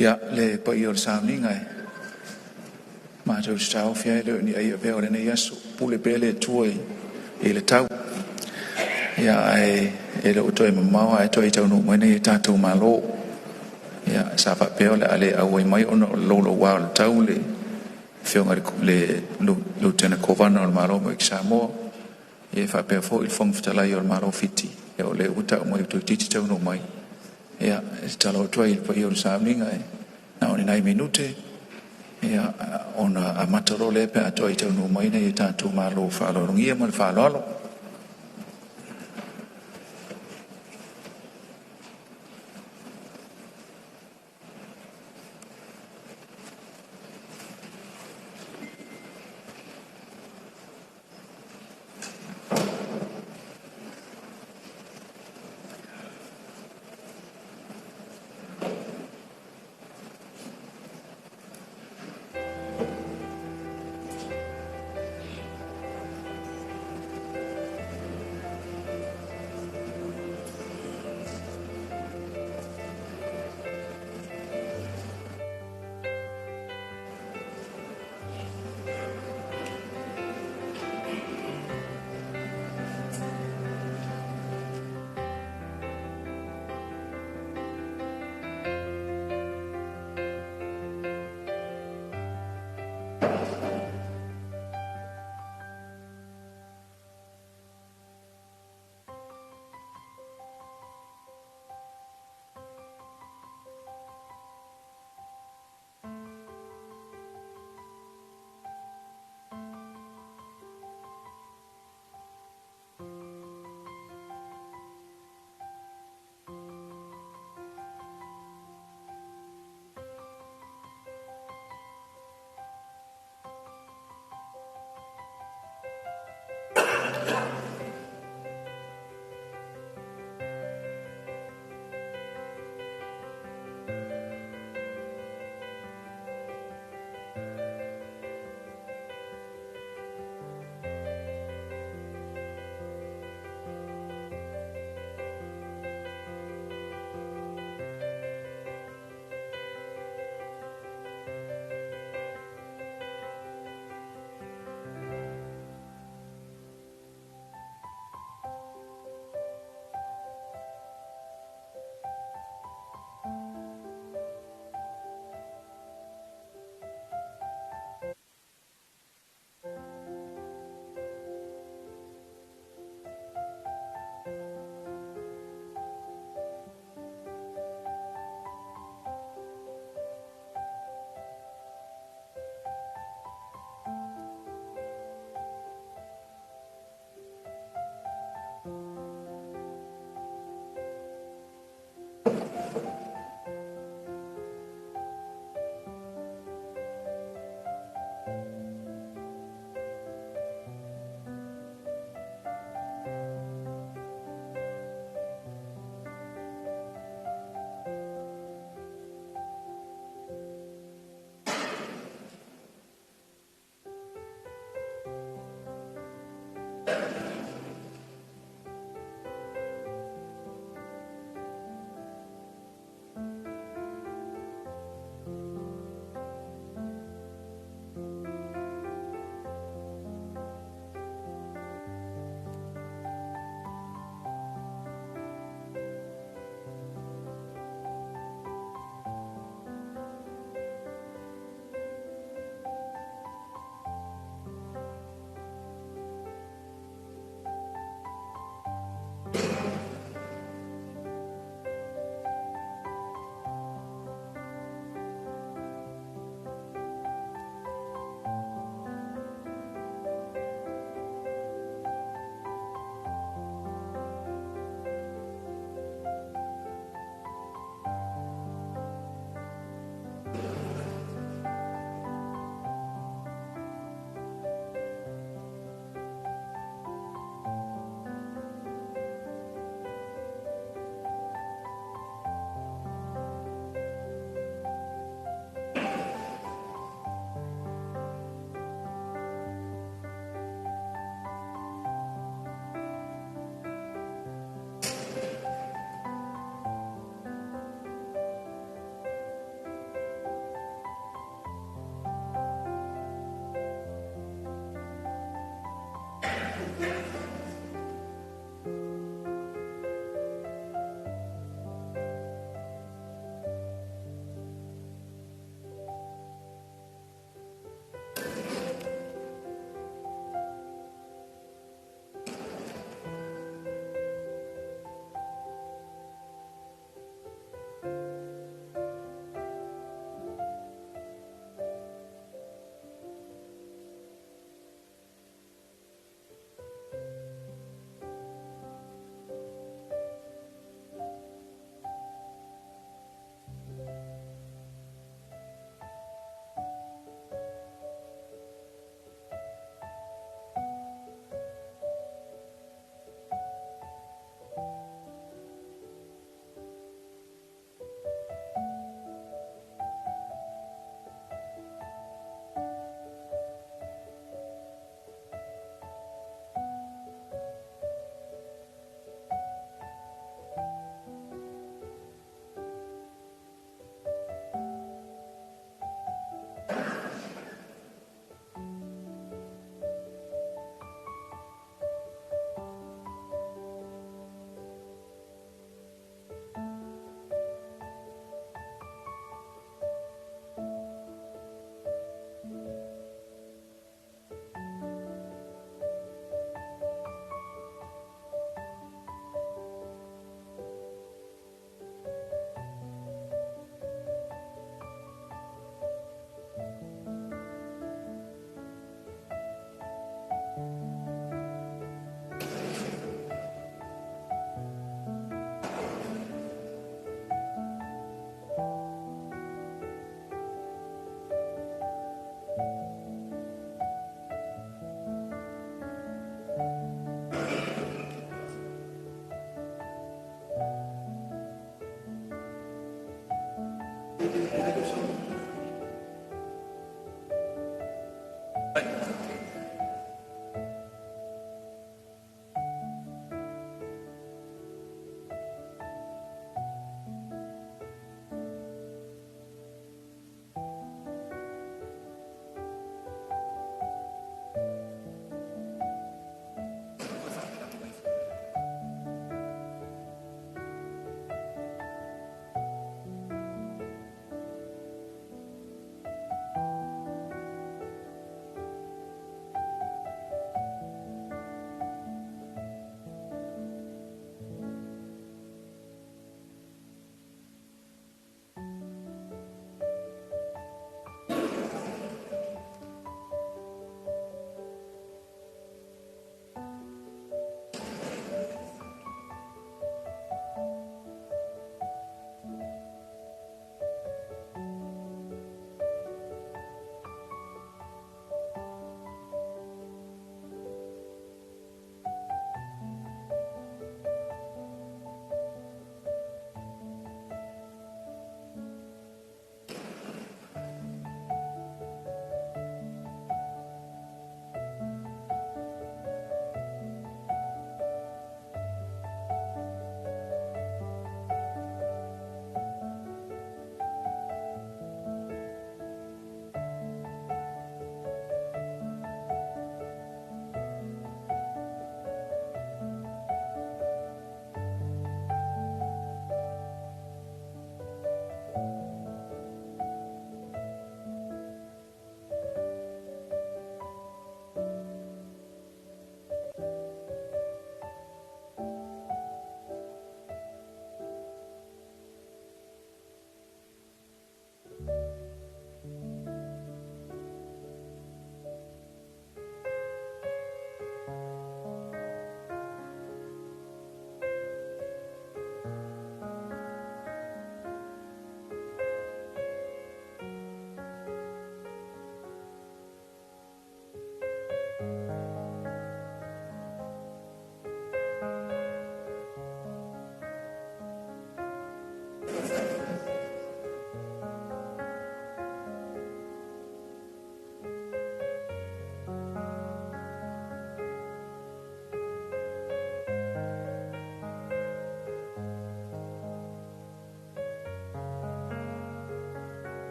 Ia, le paia o le sauniga e matou te taofi ai, e le o ni ai e avea o lenei aso, pule pea le Atua i le tau. Ia, ae e le o toe mamao ae toe taunuu mai nai o tatou malo. Ia, sa faapea o le a le auai mai ona o le louloua o le tau le afioga i le Lutena Kovana o le Malo o Amerika Samoa, ia faapea foi le Fofoga Fetalai o le Malo o Fiti. Ia o lea ua tau mai ua toeitiiti taunuu mai. Ia, e tatalo atu ai i le paia o le sauniga, e na o ni nai minute ia ona amata loa lea pe a toe taunuu mai nai o tatou malo. Faaaloalogia ma le faaaloalo.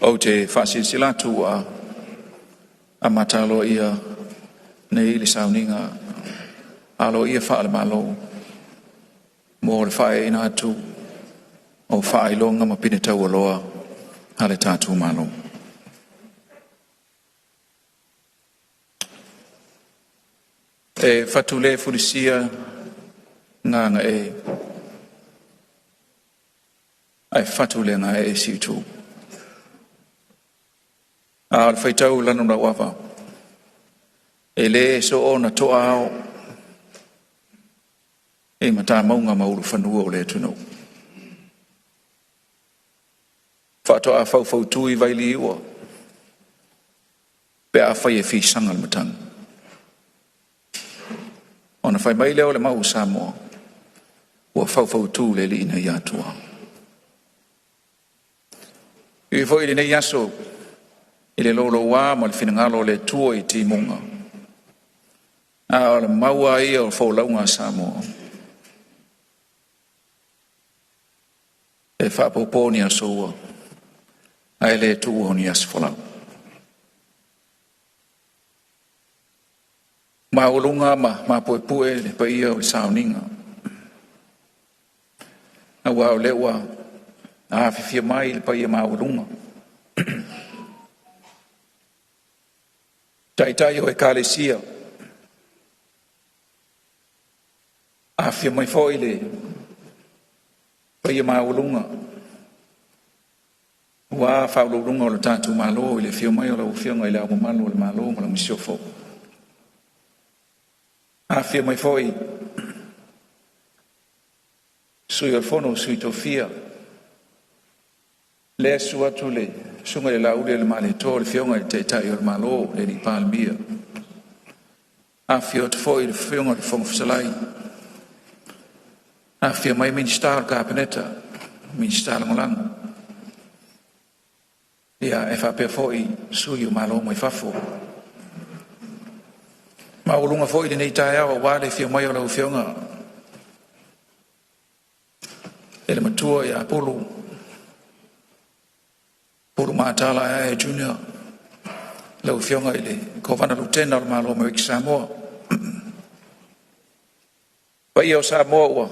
Ou te faasilasila atu ua amata aloaia nei le sauniga aloaia faale-Malo mo le faaiuina atu o faailoga ma pine taualoa a le tatou Malo. E fatu le fulisia gagae ae fatu le gaee i siutu. A o le faitau lanulauava, e le soona toa ao i matamauga ma ulufanua o le atunuu. Faatoa faufautu i vailiua pe afai e fisaga le matagi. Ona fai mai lea o le mau a Samoa, ua faufautu le alii nai Atua. E foi i lenei aso i le louloua ma le finagalo o le Atua i timuga, a o le maua ia o folauga a Samoa, e faapopo ni aso ua, ae le tuua ni aso folau. Maualuga ma mapuepue le paia o le sauniga, aua o lea ua afifio mai le paia maualuga, taitai o Ekalesia, afifio mai foi le paia maualuga aua faauluuluga o le tatou Malo i le afio mai o lau Afioga i Le Ao Mamalu o le Malo ma lau Masiofo. Afifio mai foi Sui o le Fono a Sui Tofia, le susu atu le Susuga i le Lauli o le Malietoa, le Afioga i le Taitai o le Malo, le Palemia. Afifio atu foi le Afioga i le Fofoga Fetalai, afifio mai Minisita o le Kapeneta, Minisita Lagolago, ia e faapea foi sui o Malo mai fafo. Maualuga foi lenei taeao aua le afio mai o lau Afioga e le Matua ia Pulu, Pulumatala Ae Junior, lau Afioga i le Kovana Lutena o le Malo o Amerika Samoa. Paia o Samoa ua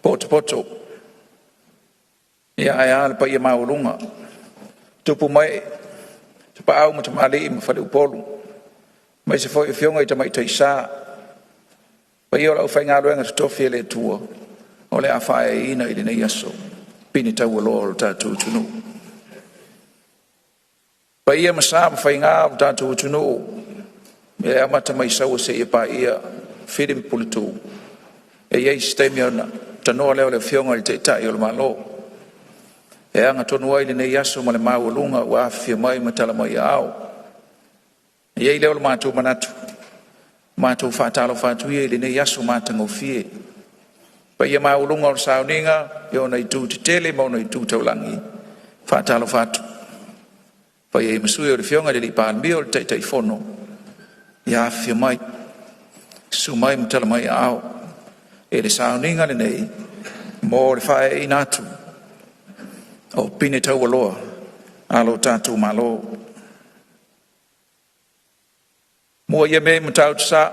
potopoto, ia ae a le paia maualuga, tupu mae, tapaau ma tamalii ma faleupolu, aemaise foi afioga i tamaitai sa, paia o le aufaigaluega totofi a le Atua o le a faaeaina i lenei aso pine taualoa o le tatou atunuu. Paia ma sa ma faiga o le tatou atunuu e amata mai Saua seia paia Fili ma Puletuu. E i ai se taimi ona tanoa lea o le Afioga i le Taitai o le Malo e agatonu ai lenei aso ma le maualuga ua afifio mai ma tala mai aao. E i ai lea o le matou manatu, matou faatalofa atu ia i lenei aso matagofie. Paia maualuga o le sauniga i ona itu tetele ma ona itu taulagi, faatalofa atu. Paia i ma sui o le Afioga i le Palemia o le Taitaifono, ia afifio mai, susu mai ma tala mai aao e le sauniga lenei mo le faaeaina atu o pine taualoa a lo tatou Malo. Mua ia mea i Matautu-sa,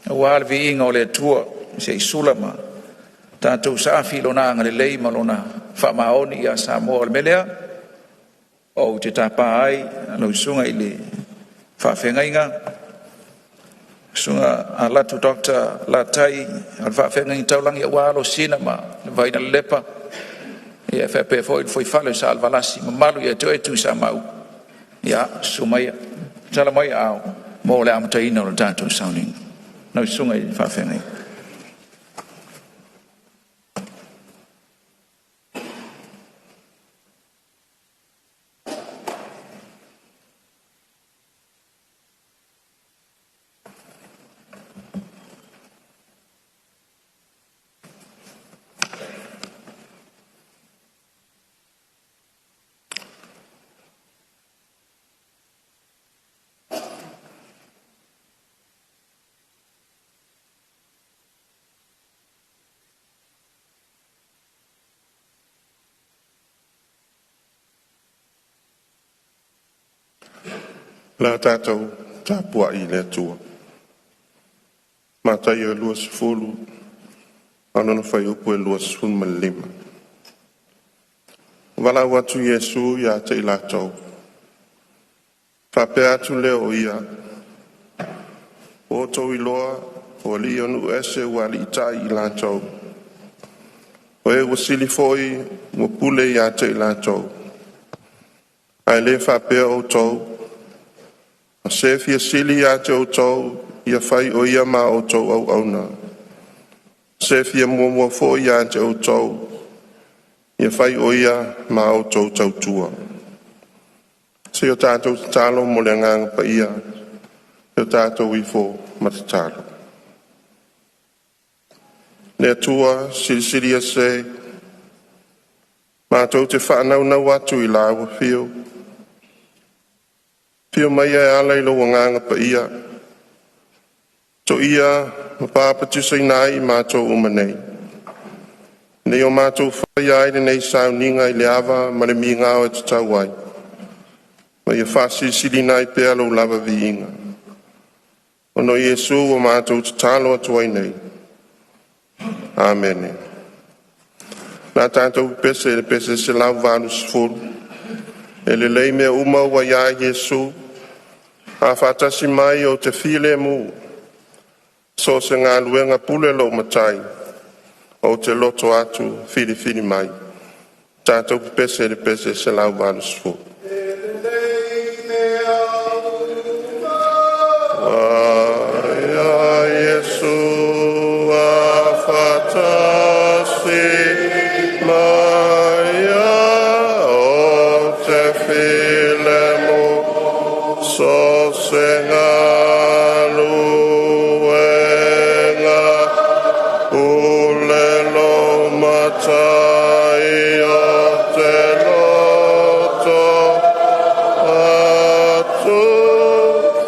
aua le viiga o le Atua, se i sula ma tatou saafi i lona agalelei ma lona faamaoni ia Samoa. O le mea lea, ou te tapa ai lau susuga i le faafeagaiga, susuga Alatu Dr. Latai, o le faafeagaiga taulagi aua Alosina ma le Vainalelepa, ia e faapea foi le fuaifale o Salevalasi, mamalu ia te oe Tuisamau, ia susu maia, tala mai aao mo le amataina o le tatou sauniga. Lau susuga i le faafeagaiga. Le a tatou tapuai i le Atua. Mataio 20 a o lona fuaiupu e 25. Ua valaau atu Iesu ia te i latou, faapea atu lea o Ia, “Ua outou iloa, o alii o nuu ese ua aliitai i latou, o e ua sili foi ua pule ia te i latou. Ae le faapea outou. A o se e fia sili ia te outou, ia fai o ia ma a outou auauna. O se e fia muamua foi ia te outou, ia fai o ia ma a outou tautua.” Seia o tatou tatalo mo le Agaga Paia, ia o tatou ifo ma tatalo. Le Atua Silisili Ese, matou te faanaunau atu i Lau Afio, afio mai e ala i lou Agaga Paia, toia ma papatisoina ai i matou uma nei, ina ia matou faia ai lenei sauniga i le ava ma le migao e tatau ai, ma ia faasilisiliina ai pea Lou lava viiga. Ona o Iesu ua matou tatalo atu ai nei. Amene. O le a tatou pepese i le pese 180, e lelei mea uma ua ia Iesu, a faatasi mai ou te filemu, so o se galuega pule lou Matai, ou te loto atu filifili mai. Tatou pepese i le pese 180. Ua ia Iesu faatasi mai, ou te filemu, so o se galuega, pule lou Matai, ou te loto atu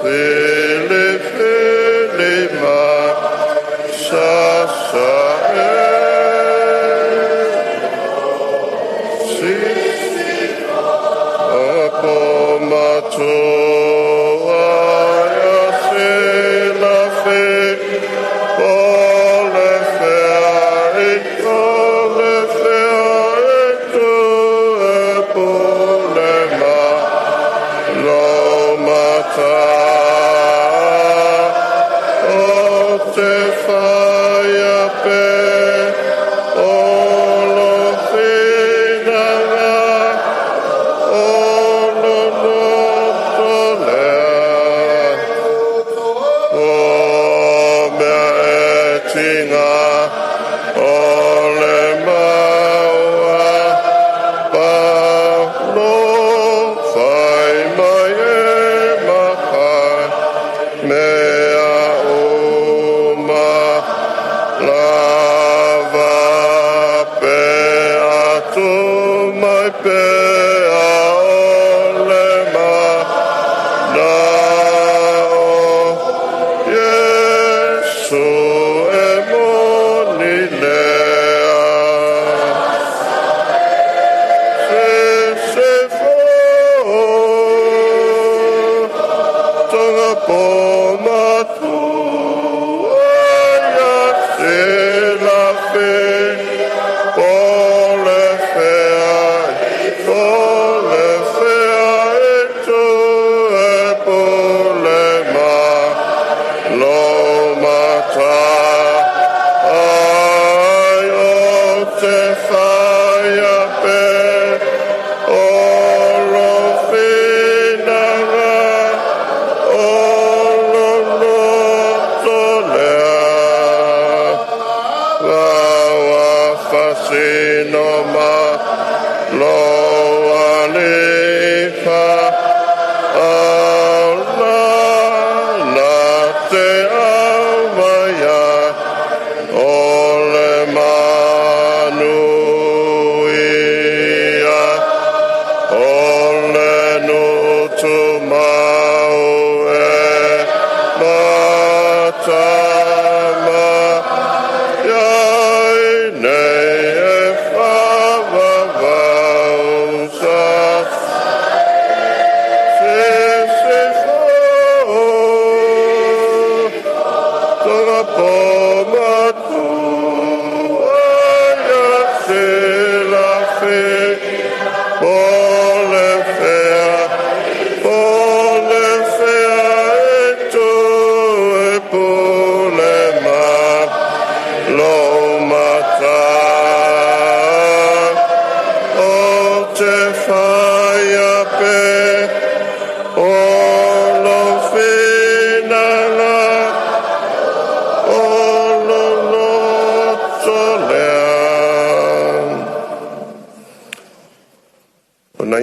filifili mai, sasa e po matua ia silafia, po o le fea i o le fea i tu e pule ma lou Matai, ou te faia pea o lou finagalo, o lou loto lea. O mea e tiga o le maua paulo, fai mai e mapai mea uma lava, pe atu mai pea o le manao, Iesu e moni lea. Se tonga po matua ia silafia, po o le fea, po o le fea i tu e pule ma lou Matai, ou te faia pea o lou finagalo, o lou loto lea. Ua fasino ma lou alofa, aula na te aumaia o le manuia, o le nuu tumau e matama ai nei e faavavau sa. Se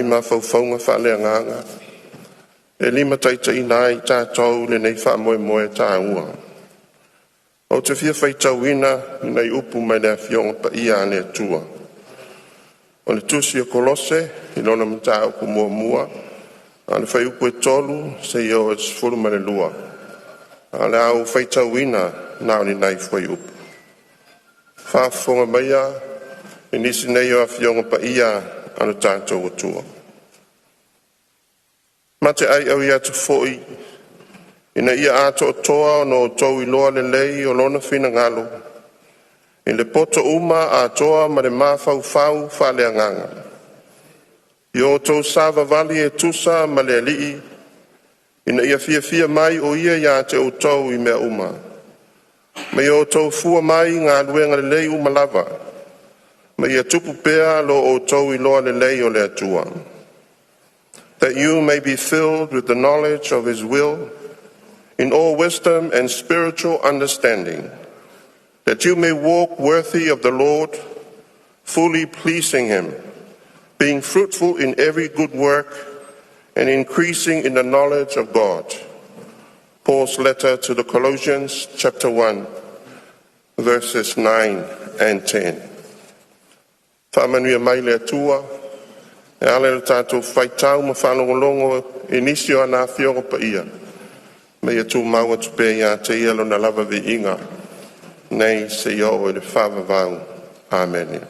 mafaufauga faaleagaga e limataitaiina ai tatou i lenei faamoemoe taua. Ou te fia faitauina nai upu mai le Afioaga Paia a le Atua. O le tusi a Kolose i lona mataupu muamua, a o le fuaiupu e 3 seia oo i le 12. Ae o le a ou faitauina na o ni nai fuaiupu. Faafofoga maia i nisi nei o Afioaga Paia a lo tatou Atua. “Ma te aioi atu foi, ina ia atoatoa ona outou iloa lelei o lona finagalo i le poto uma atoa ma le mafaufau faaleagaga, ia outou savavali e tusa ma le Alii, ina ia fiafia mai o Ia ia te outou i mea uma, ma ia outou fua mai i galuega lelei uma lava, ma ia tupu pea lo outou iloa lelei o le Atua.” That you may be filled with the knowledge of His will in all wisdom and spiritual understanding, that you may walk worthy of the Lord, fully pleasing Him, being fruitful in every good work and increasing in the knowledge of God. Paul's letter to the Colossians, chapter 1, verses 9 and 10. Faamanuia mai le Atua e ala i lo tatou faitau ma faalogologo i nisi o ana Afioga Paia, ma ia tumau atu pea ia te Ia lona lava viiga nei seia oo i le faavavau. Amene.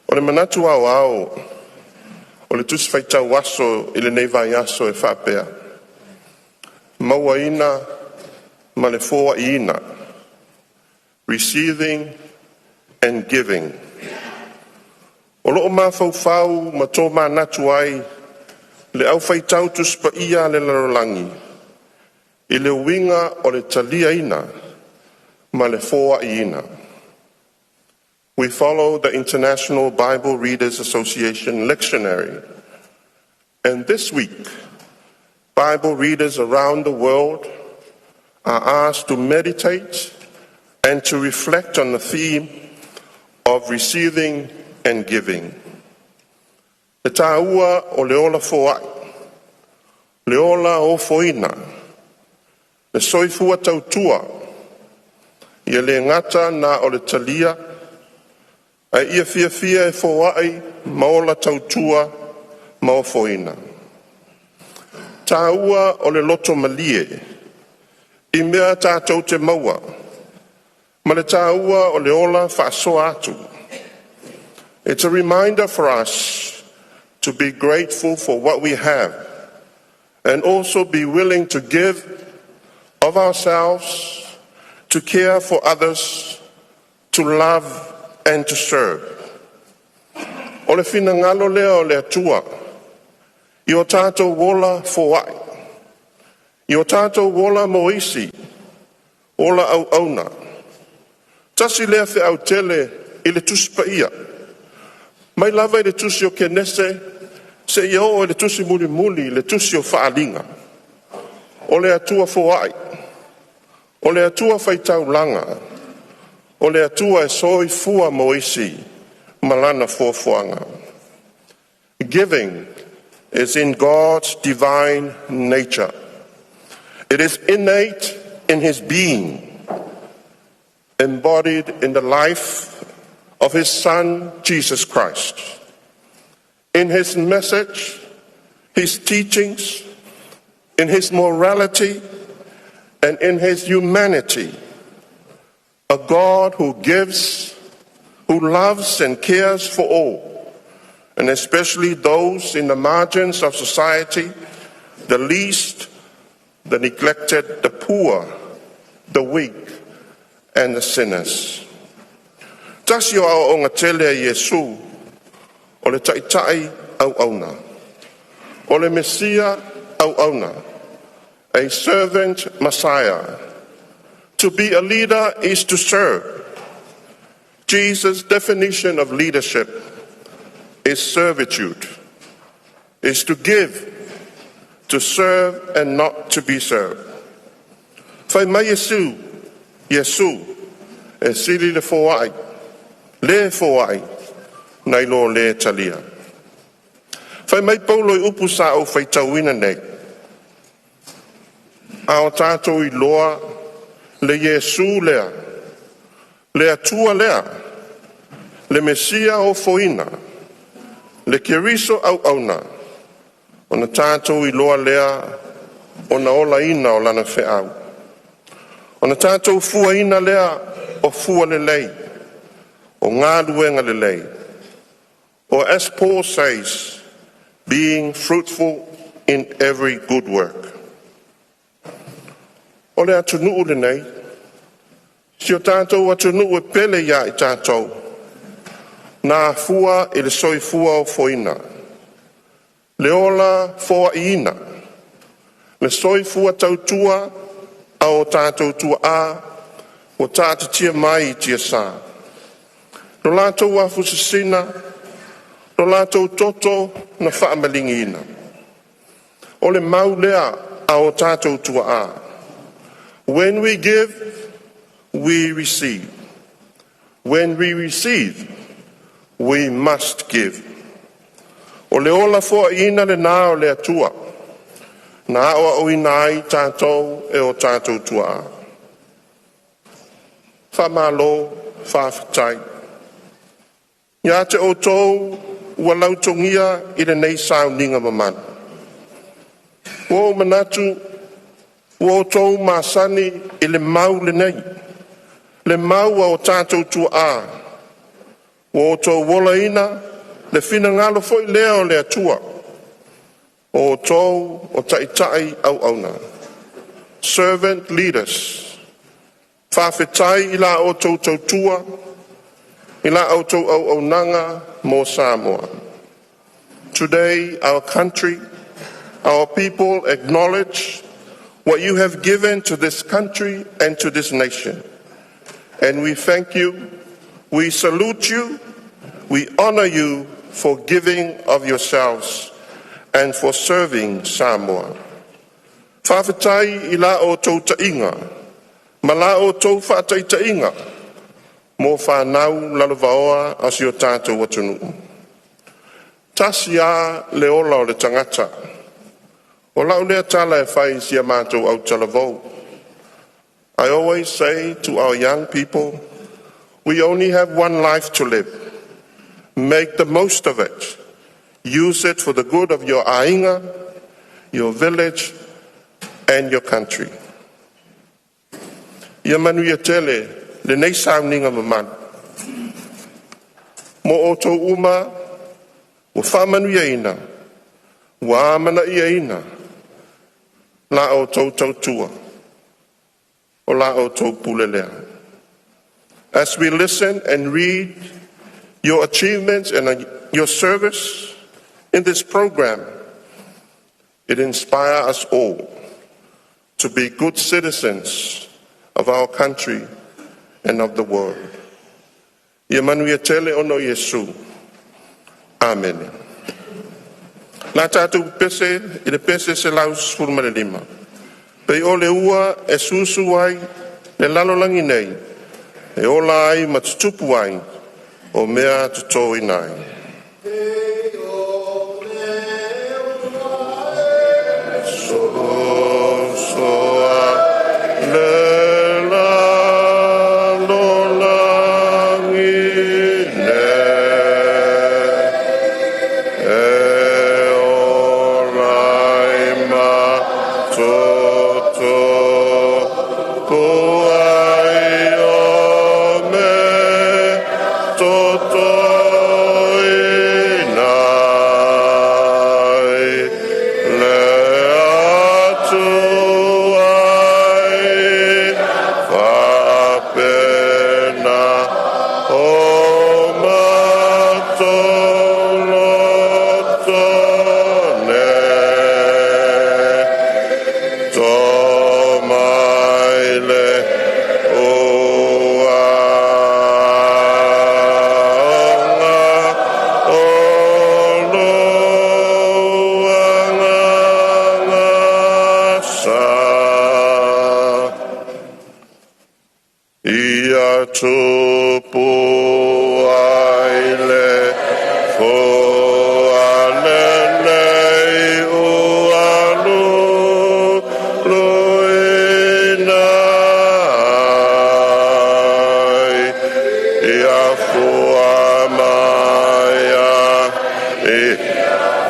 O le manatu aoao o le Tusi Faitau Aso i lenei vaiaso e faapea: Mauaina ma le Foaiina, Receiving and Giving. O lo o mafaufau ma tomanatu ai le aufaitau Tusi Paia a le lalolagi i le uiga o le taliaina ma le foaiina. We follow the International Bible Readers Association lectionary. And this week, Bible readers around the world are asked to meditate and to reflect on the theme of receiving and giving. Le taua o le ola foai, le ola ofoina, le soifua tautua, ia le gata na o le talia, ae ia fiafia e foai ma ola tautua ma ofoina. Taua o le loto malie i mea tatou te maua, ma le taua o le ola faasoa atu. It's a reminder for us to be grateful for what we have and also be willing to give of ourselves, to care for others, to love and to serve. O le finagalo lea o le Atua, i o tatou ola foai, i o tatou ola mo isi, ola auauna. Tasi lea feau tele i le Tusi Paia, mai lava i le tusi o Kenese seia oo i le tusi mulimuli, le tusi o Faaaliga. O le Atua foai, o le Atua faitaulaga, o le Atua e soifua mo isi ma lana foafoaga. Giving is in God's divine nature. It is innate in his being, embodied in the life of his Son, Jesus Christ. In his message, his teachings, in his morality, and in his humanity, a God who gives, who loves and cares for all, and especially those in the margins of society, the least, the neglected, the poor, the weak, and the sinners. Tasi o aoaoga tele a Iesu o le taitai auauna. O le Mesia auauna, a servant Messiah. To be a leader is to serve. Jesus' definition of leadership is servitude, is to give, to serve and not to be served. Fai mai Iesu, e sili le foai, le foai, nai lo le talia. Fai mai Paulo i upu sa ou faitauina nei, a o tatou iloa le Iesu lea, le Atua lea, le Mesia ofoina, le Keriso auauna, ona tatou iloa lea ona olaina o lana feau, ona tatou fuaina lea o fua lelei, o galuega lelei. Or as Paul says, being fruitful in every good work. O le atunuu lenei, si o tatou atunuu e pele ia i tatou, na afua i le soifua ofoina, le ola foaina, le soifua tautua a o tatou tuaa ua taatitia mai i tiasa, lo latou afusasina, lo latou toto na faamaligiina. O le mau lea a o tatou tuaa. When we give, we receive. When we receive, we must give. O le ola foaina lena o le Atua, na aoaoina ai tatou e o tatou tuaa. Faamalo faafetai. Ia te outou ua lautogia i lenei sauniga mamalu, ua ou manatu ua outou masani i le mau lenei, le mau a o tatou tuaa, ua outou olaina le finagalo foi lea o le Atua. O outou o taitai auauna, servant leaders. Faafetai i la outou tautua, i la outou auaunaga mo Samoa. Today our country, our people acknowledge what you have given to this country and to this nation. And we thank you, we salute you, we honor you for giving of yourselves and for serving Samoa. Faafetai i la outou taiga ma la outou faataitaiga mo fanau lalovaoa a si o tatou atunuu. Tasi a le ola o le tagata. O lau lea tala e fai i si a matou autalavou. I always say to our young people, we only have one life to live. Make the most of it. Use it for the good of your aiga, your village, and your country. Ia manuia tele lenei sauniga mamalu. Mo outou uma ua faamanuiaina, ua amanaiaina la outou tautua, o la outou pule lea. As we listen and read your achievements and your service in this program, it inspires us all to be good citizens of our country and of the world. Ia manuia tele ona o Iesu. Amene. La tatou pese i le pese 115. Pei o le ua e susu ai le lalolagi nei, e ola ai ma tutupu ai, o mea totoina ai. So le lalolagi nei e ola ai ma tutupu ai o mea totoina.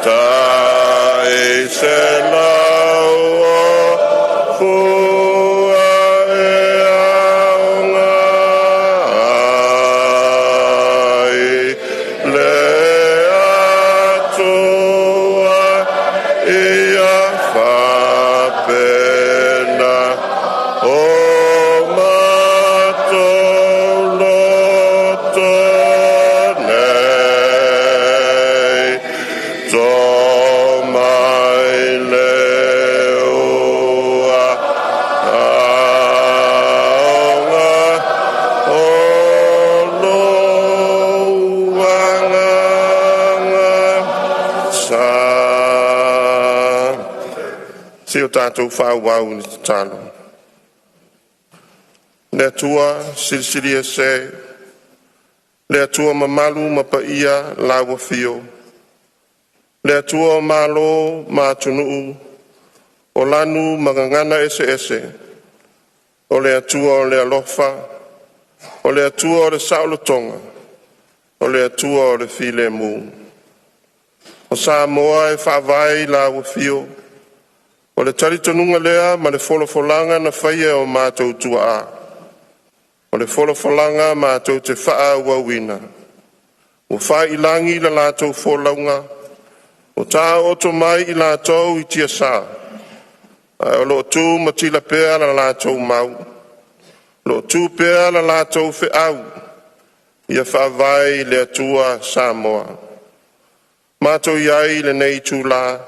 Tai 100 o fua e aoga ai le Atua ia faapena o matou loto nei, to mai le ua aoga o lou agaga sa. Se i o tatou faaauau i le tatalo. Le Atua Silisili Ese, le Atua mamalu ma paia lau Afio, le Atua o Malo ma atunuu, o lanu ma gagana eseese, o le Atua o le alofa, o le Atua o le saolotoga, o le Atua o le filemu. O Samoa e faavae i lau afio, o le talitonuga lea ma le folafolaga na faia e o matou tuaa, o le folafolaga matou te faaauauina. Ua faiilagi le latou folauga, ua taooto mai i latou i tiasa, ae o lo o tu matila pea la latou mau, o lo o tu pea la latou feau, ia faavae i le Atua Samoa. Matou i ai i lenei itula,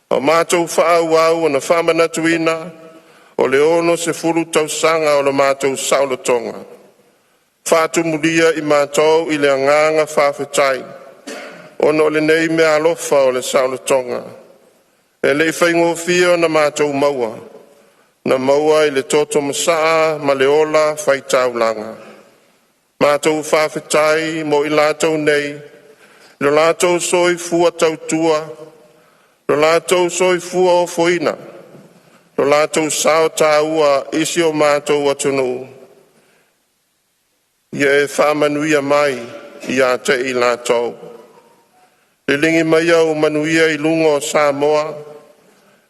a o matou faaauau ona faamanatuina o le 60 tausaga o le matou saolotoga, faatumulia i matou i le agaga faafetai ona o lenei meaalofa o le saolotoga. E le i faigofie ona matou maua, na maua i le toto masaa ma le ola faitaulaga. Matou faafetai mo i latou nei, lo latou soifua tautua, lo latou soifua ofoina, lo latou sao taua i si o matou atunuu. Ia e faamanuia mai ia te i latou. Liligi maia ou manuia i luga o Samoa,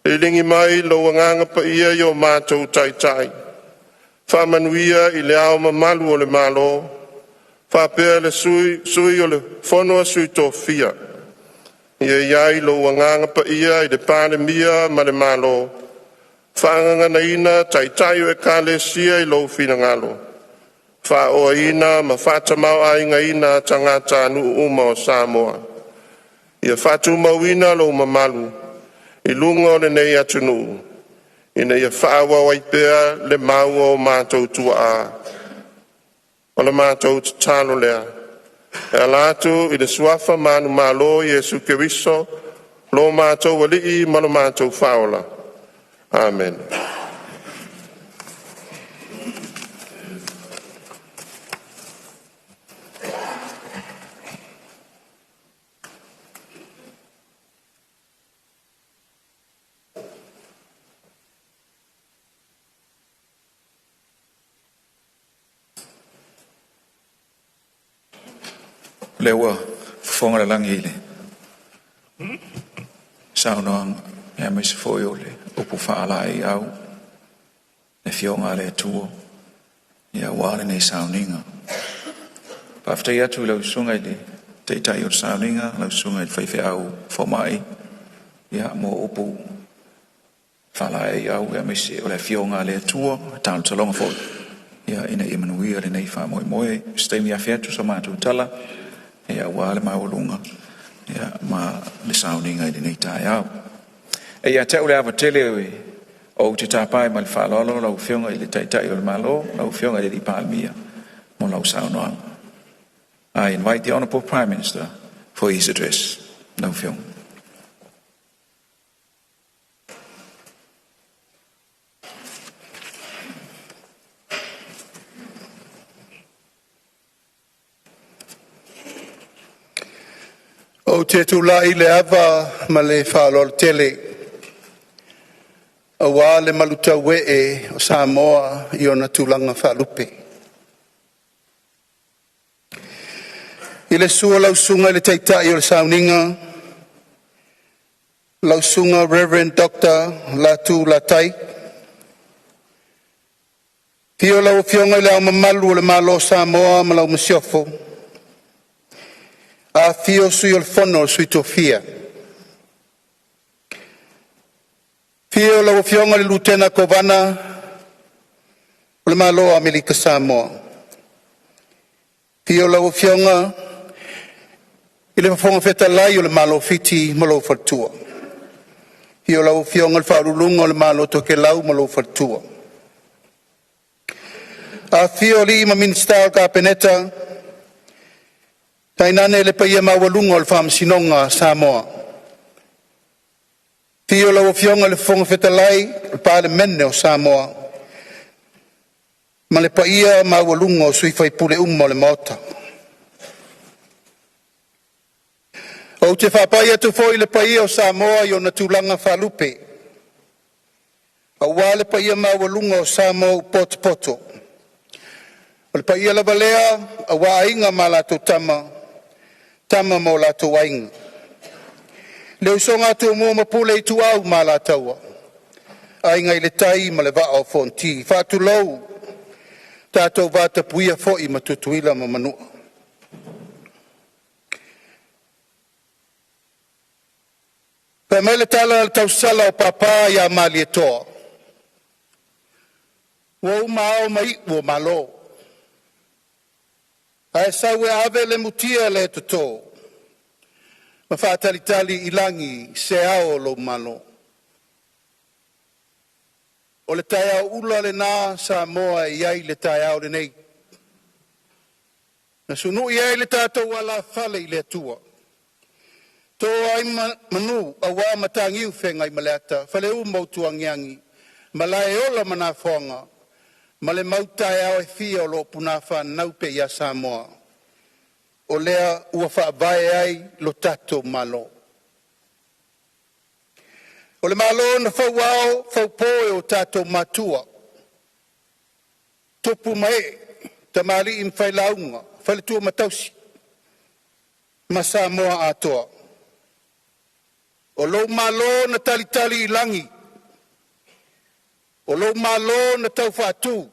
liligi mai lou Agaga Paia i o matou Taitai, faamanuia i Le Ao Mamalu o le Malo, faapea le Sui o le Fono a Sui Tofia. Ia i ai lou Agaga Paia i le Palemia ma le Malo, faagaganaina Taitai o Ekalesia i lou finagalo, faaoaina ma faatamaoaigaina tagatanuu uma o Samoa. Ia faatumauina lou mamalu i luga o lenei atunuu, ina ia faaauau ai pea le mau a o matou tuaa. O le matou tatalo lea e ala atu i le suafa manumalo o Iesu Keriso lo matou Alii ma lo matou Faaola. Amene. Lea ua fofoga le lagi i le saunoaga aemaise foi o le upu faalaeiau le Afioga a le Atua aua lenei sauniga. Faafetai atu i lau Susuga i le Taitai o le sauniga, lau Susuga i le Faifeau Fomai, mo upu faalaeiau aemaise o le Afioga a le Atua, talotaloga foi ina ia manuia lenei faamoemoe. Se taimi afe atu sa matou tala aua le maualuga ma le sauniga i lenei taeao. E ia te au le ava tele ou te tapai ma le faaaloalo lau Afioga i le Taitai o le Malo, lau Afioga i le Palemia, mo lau saunoaga. I invite the Honourable Prime Minister for his address. Lau Afioga. Ou te tulai i le ava ma le faaaloalo tele aua le malutauee o Samoa i ona tulaga faalupe. I le susu o lau susuga i le Taitai o le Sauniga, lau Susuga Rev. Dr. Latu Latai. Afio lau Afioga i Le Ao Mamalu o le Malo o Samoa ma lau Masiofo, afifio o Sui o le Fono a Sui Tofia. Afio lau Afioga i le Lutena Kovana o le Malo o Amerika Samoa. Afio lau Afioga i le Fofoga Fetalai o le Malo o Fiti ma lou faletua. Afio lau Afioga i le Faauluuluga o le Malo o Tokelau ma lou faletua. Afifio alii ma Minisita o le Kapeneta tainane le paia maualuga o le Faamasinoga a Samoa. Afio lau Afioga i le Fofoga Fetalai o le Palemene o Samoa ma le paia maualuga o sui usufono uma o le Maota. Ou te faapai atu foi i le paia o Samoa i ona tulaga faalupe, aua le paia maualuga o Samoa ua potopoto, o le paia lava lea aua Aiga ma latou Tama, Tama ma o latou Aiga, le usoga a Tumua ma Pule, Ituau ma Alataua, Aiga i le Tai ma le Vaa o Fonoti. Faatulou, tatou vatapuia foi ma Tutuila ma Manua. Fai mai le tala a le tausala o Papa ia Malietoa, ua uma ao ma iu o Malo, ae sau e ave le mutia le toto ma faatalitali i lagi se ao o lou Malo. O le taeao ula lena Samoa e i ai le taeao lenei, na sunui ai le tatou alafale i le Atua, to ai manu aua Mataniu Feagaimaleata, Faleu ma Utuagiagi, Malaeola ma Nafoga ma le mau taeao e fia o lo o punafānau pea ia Samoa, o lea ua faavae ai lo tatou Malo. O le Malo na fauao faupo e o tatou matua, tupu ma ee, tamalii ma failauga, faletua ma tausii, ma Samoa atoa. O lou Malo na talitali i lagi, o lou Malo na tau faatu,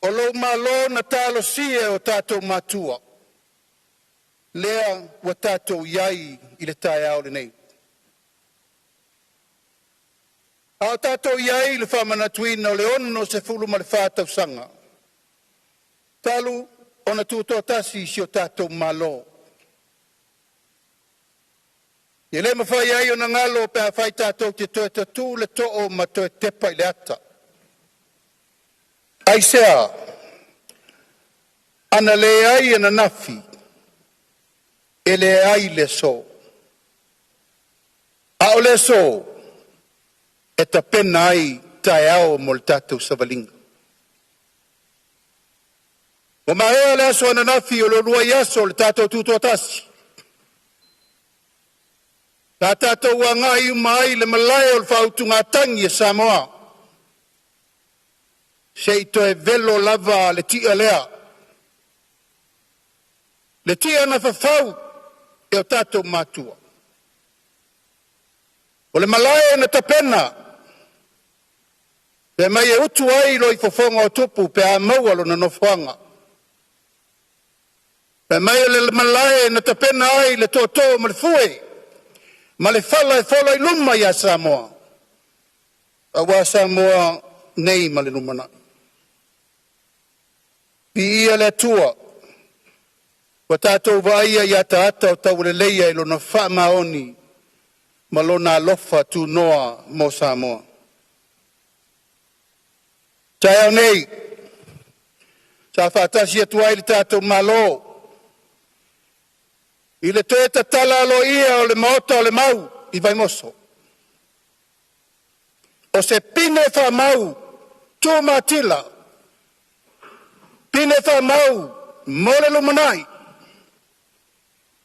o lou Malo na talosia e o tatou matua, lea ua tatou i ai i le taeao lenei. A o tatou i ai i le faamanatuina o le 64 tausaga talu ona tutoatasi si o tatou Malo, e le mafai ai ona galo pe afai tatou te toe tatu le too ma toe tepa i le ata. Aisea? Ana leai ananafi, e leai le aso. A o le aso, e tapena ai taeao mo le tatou savaliga. Ua maea le aso ananafi o le uluai aso o le tatou tutoatasi. Sa tatou agai uma ai i le malae o le faautugatagi a Samoa, se i toe velo lava le ti'a lea, le ti'a na fafau e o tatou matua. O le malae na tapena, fai mai e utu ai loifofoga o tupu pe a maua lona nofoaga. Fai mai o le malae na tapena ai le tootoo ma le fue ma le fala e fola i luma ia Samoa, aua Samoa nei ma le lumanai. Viia le Atua ua tatou vaaia i ataata o tauleleia i lona faamaoni ma lona alofa tunoa mo Samoa. Taeao nei, sa faatasi atu ai le tatou Malo i le toe tatala aloaia o le Maota o le Mau i Vaimoso, o se pine faamau tumatila, pine faamau mo le lumanai,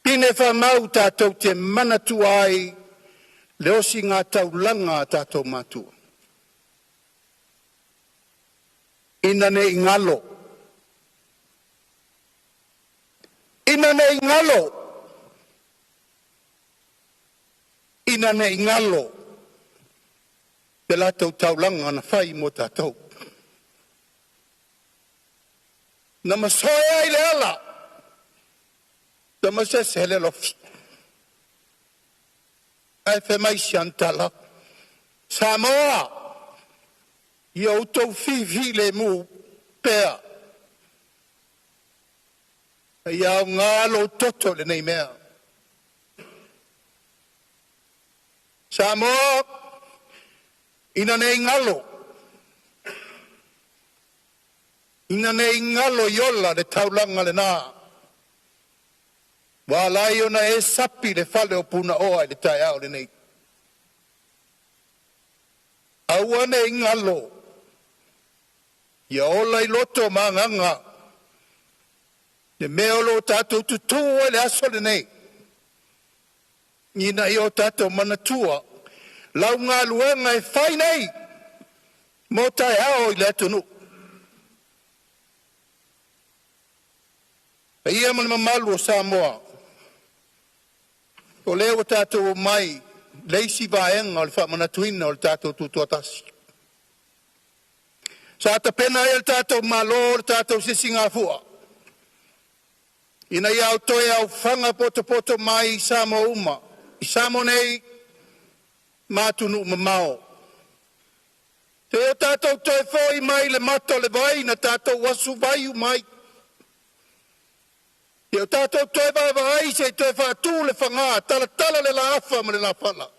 pine faamau tatou te manatua ai le osigataulangaa a tatou matua. Ina ne i galo, ina ne i galo, Ina nei galo le latou taulaga na fai mo tatou, na masoe ai le ala, tamasese le alofi. Ae fai mai si ana tala, Samoa, ia outou fifilemu pea, ia aoga lou toto i lenei mea. Samoa, ina nei galo, ina nei galo i ola le taulaga lena, ua ala ai ona e sapi i le fale o Punaoa i le taeao lenei. Aua ne i galo, ia ola i loto ma agaga le mea o lo o tatou tutū ai le aso lenei, ina ia o tatou manatua lau galuega e fai nei mo taeao i le atunuu. Paia ma le mamalu o Samoa, o lea ua tatou omai le isi vaega o le faamanatuina o le tatou Tutoatasi. Sa tapena ai e le tatou Malo le tatou sisigafua ina ia toe aofaga potopoto mai Samoa uma i Samoa nei ma atunuu mamao. Seia o tatou toe foi mai le mata o le vai na tatou asu vai uma ai. Ia o tatou toe vaavaai se i toe faatu le fagā, talatala le laafa ma le lafala.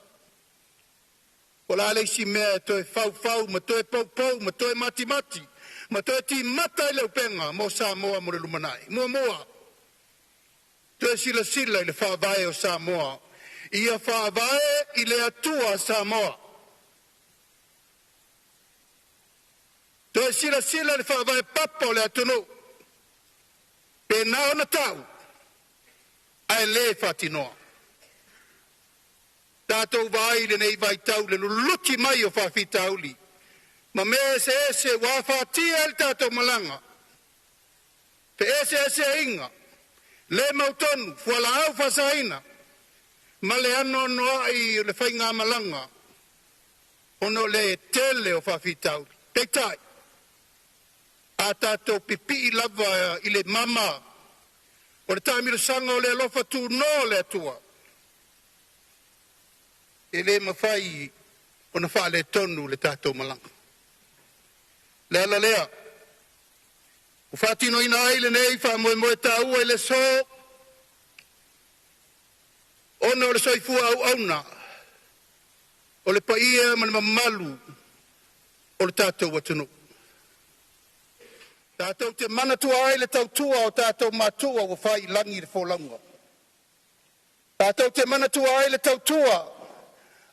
O le a le isi mea e toe faufau ma toe poupou ma toe matimati ma toe timata i le upega mo Samoa mo le lumanai. Muamua, toe silasila i le faavae o Samoa. Ia faavae i le Atua Samoa. Toe silasila i le faavae papa o le atunuu. Pe na ona tau, ae le faatinoa. Tatou vaai i lenei vaitau i le luluti mai o faafitauli ma mea eseese ua afatia ai le tatou malaga, feeseeseaiga, le mautonu, fualaau faasaina, ma le anoanoai o le faigamalaga ona o le tele o faafitauli. Peitai, a tatou pipii lava i le mama o le taamilosaga o le alofa tunoa o le Atua, e le mafai ona faaletonu le tatou malaga. Le ala lea ua faatinoina ai lenei faamoemoe taua i le aso, ona o le soifua auauna o le paia ma le mamalu o le tatou atunuu. Tatou te manatua ai le tautua o tatou matua ua fai i lagi le folauga. Tatou te manatua ai le tautua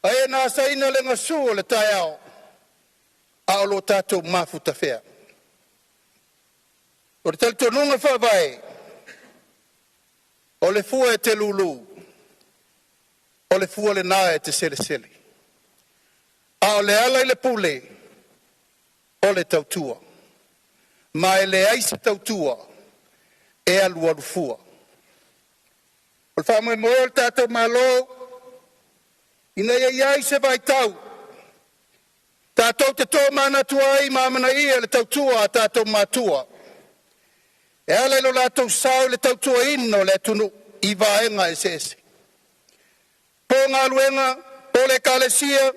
a e na asaina le gasu o le taeao a o lo tatou mafutafea. O le talitonuga faavae, o le fua e te lulu, o le fua lena e te selesele. A o le ala i le pule, o le tautua. Ma e leai se tautua e alualu fua. O le faamoemoe o le tatou Malo, ina ia i ai se vaitau tatou te tomanatu ai ma amanaia le tautua a tatou matua e ala i lo latou sao i le tautuaina o le atunuu i vaega eseese. Po o galuega, po o le ekalesia,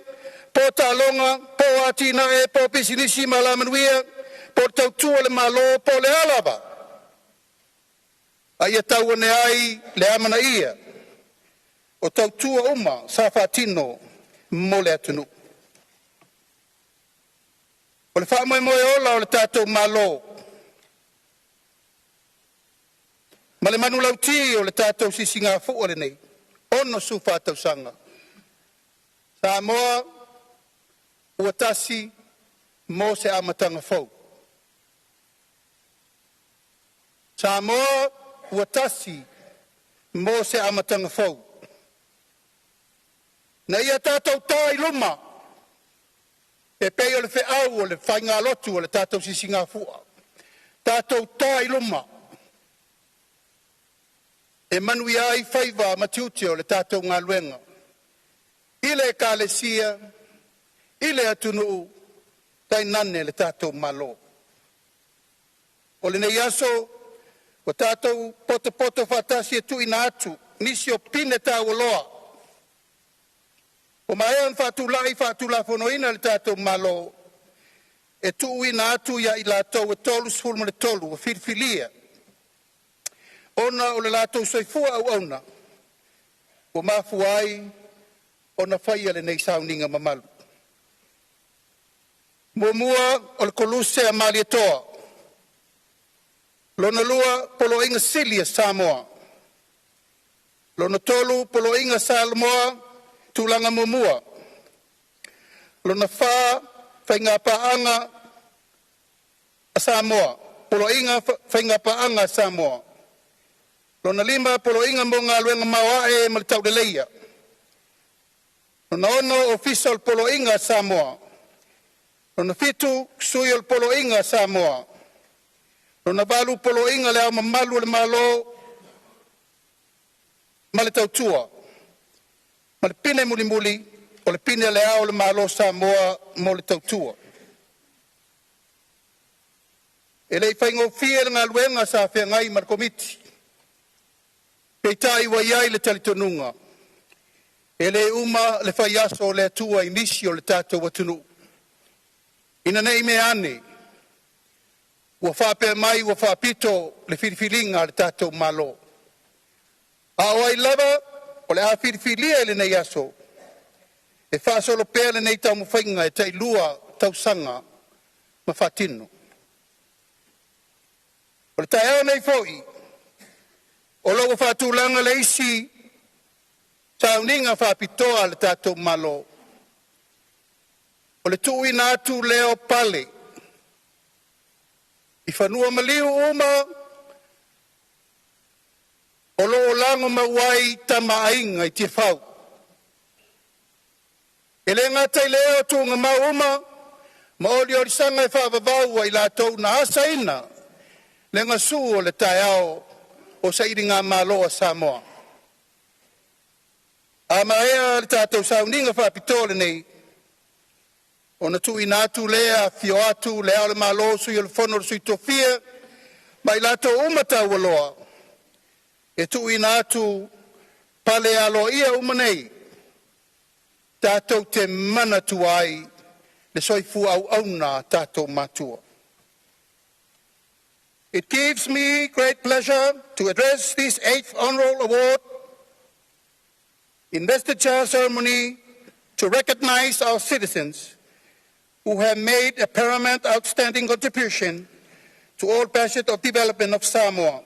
po o taaloga, po o atinae, po o pisinisi ma alamanuia, po o le tautua i le Malo, po o le a lava, a ia tau ane ai le amanaia o tautua uma sa faatino mo le atunuu. O le faamoemoe ola o le tatou Malo ma le manulauti o le tatou sisigafua lenei 64 tausaga, Samoa ua tasi mo se amataga fou. Samoa ua tasi mo se amataga fou. Na ia tatou ta i luma e pei o le feau o le faigalotu o le tatou sisigafua. Tatou ta i luma e manuia ai faiva ma tiute o le tatou galuega. I le Ekalesia, i le atunuu, tainane le tatou Malo. O lenei aso ua tatou potopoto faatasi e tuuina atu nisi o pine taualoa ua maea ona faatulai faatulafonoina e le tatou Malo e tuuina atu ia i latou e 33 ua filifilia ona o le latou soifua auauna ua mafua ai ona faia lenei sauniga mamalu. 1. Koluse a Malietoa. 2. Poloaiga Sili a Samoa. 3. Poloaiga Samoa Tulaga Muamua. 4. Faiga Samoa Poloaiga Faiga Paaga a Samoa. 5. Poloaiga mo Galuega Maoae ma le Tauleleia. 6. Ofisa o le Poloaiga a Samoa. 7. Sui o le Poloaiga a Samoa. 8. Poloaiga o le Ao Mamalu o le Malo ma le Tautua. Ma le Pine mulimuli o le Pine a le Ao o le Malo o Samoa mo le Tautua. E le i faigofie le galuega sa feagai ma le Komiti, peitai ua i ai le talitonuga, e le uma le faiaso o le Atua i nisi o le tatou atunuu, ina ne i meaane ua faapea mai ua faapito le filifiliga a le tatou Malo. A o ai lava o le a filifilia i lenei aso e faasolo pea lenei taumafaiga e tailua tausaga ma faatino. O le taeao nei foi o lo o ua faatulaga le isi sauniga faapitoa a le tatou Malo, o le tuuina atu lea o pale i fanua maliu uma o lo o lagomau ai Tama a Aiga i Tiafau. E le gata i lea o tuugamau uma ma oliolisaga e faavavau a i latou na asaina le gasu o le taeao o sailigamalo a Samoa. A maea le tatou sauniga faapitoa lenei, ona tuuina atu lea, afio atu Le Ao o le Malo, Sui o le Fono a Sui Tofia ma i latou uma taualoa e tuuina atu pale aloaia uma nei tatou te manatua ai le soifua auauna a tatou matua. It gives me great pleasure to address this 8th Honorable Award Investiture Ceremony to recognize our citizens who have made a paramount outstanding contribution to all facets of development of Samoa,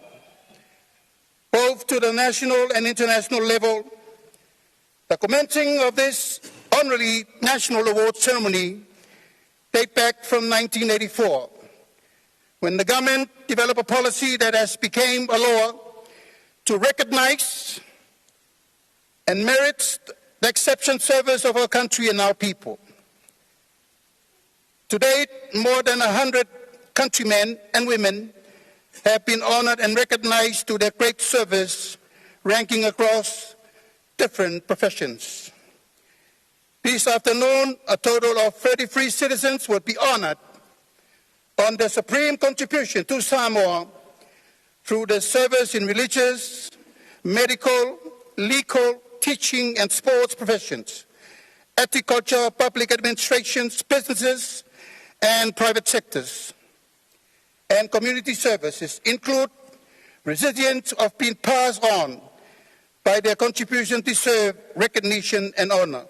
both to the national and international level. The commencing of this honorary national award ceremony date back from 1984, when the government developed a policy that has become a law to recognize and merits the exceptional service of our country and our people. To date, more than 100 countrymen and women have been honored and recognized to their great service, ranking across different professions. This afternoon, a total of 33 citizens will be honored on their supreme contribution to Samoa through their service in religious, medical, legal, teaching and sports professions, agriculture, public administrations, businesses, and private sectors, and community services include recipients of being passed on by their contribution deserve recognition and honor.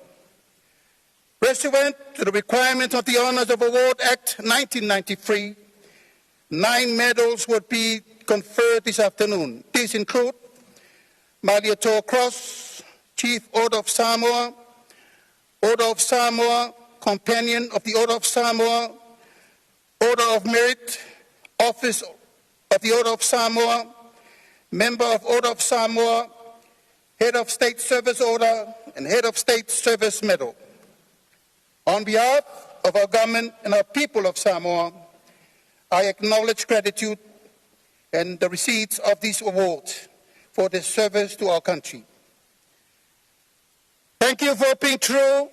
Pursuant to the requirements of the Honours of Award Act 1993, nine medals would be conferred this afternoon. These include Malietoa Cross, Chief Order of Samoa, Order of Samoa, Companion of the Order of Samoa, Order of Merit, Office of the Order of Samoa, Member of Order of Samoa, Head of State Service Order, and Head of State Service Medal. On behalf of our government and our people of Samoa, I acknowledge gratitude and the receipts of these awards for their service to our country. Thank you for being true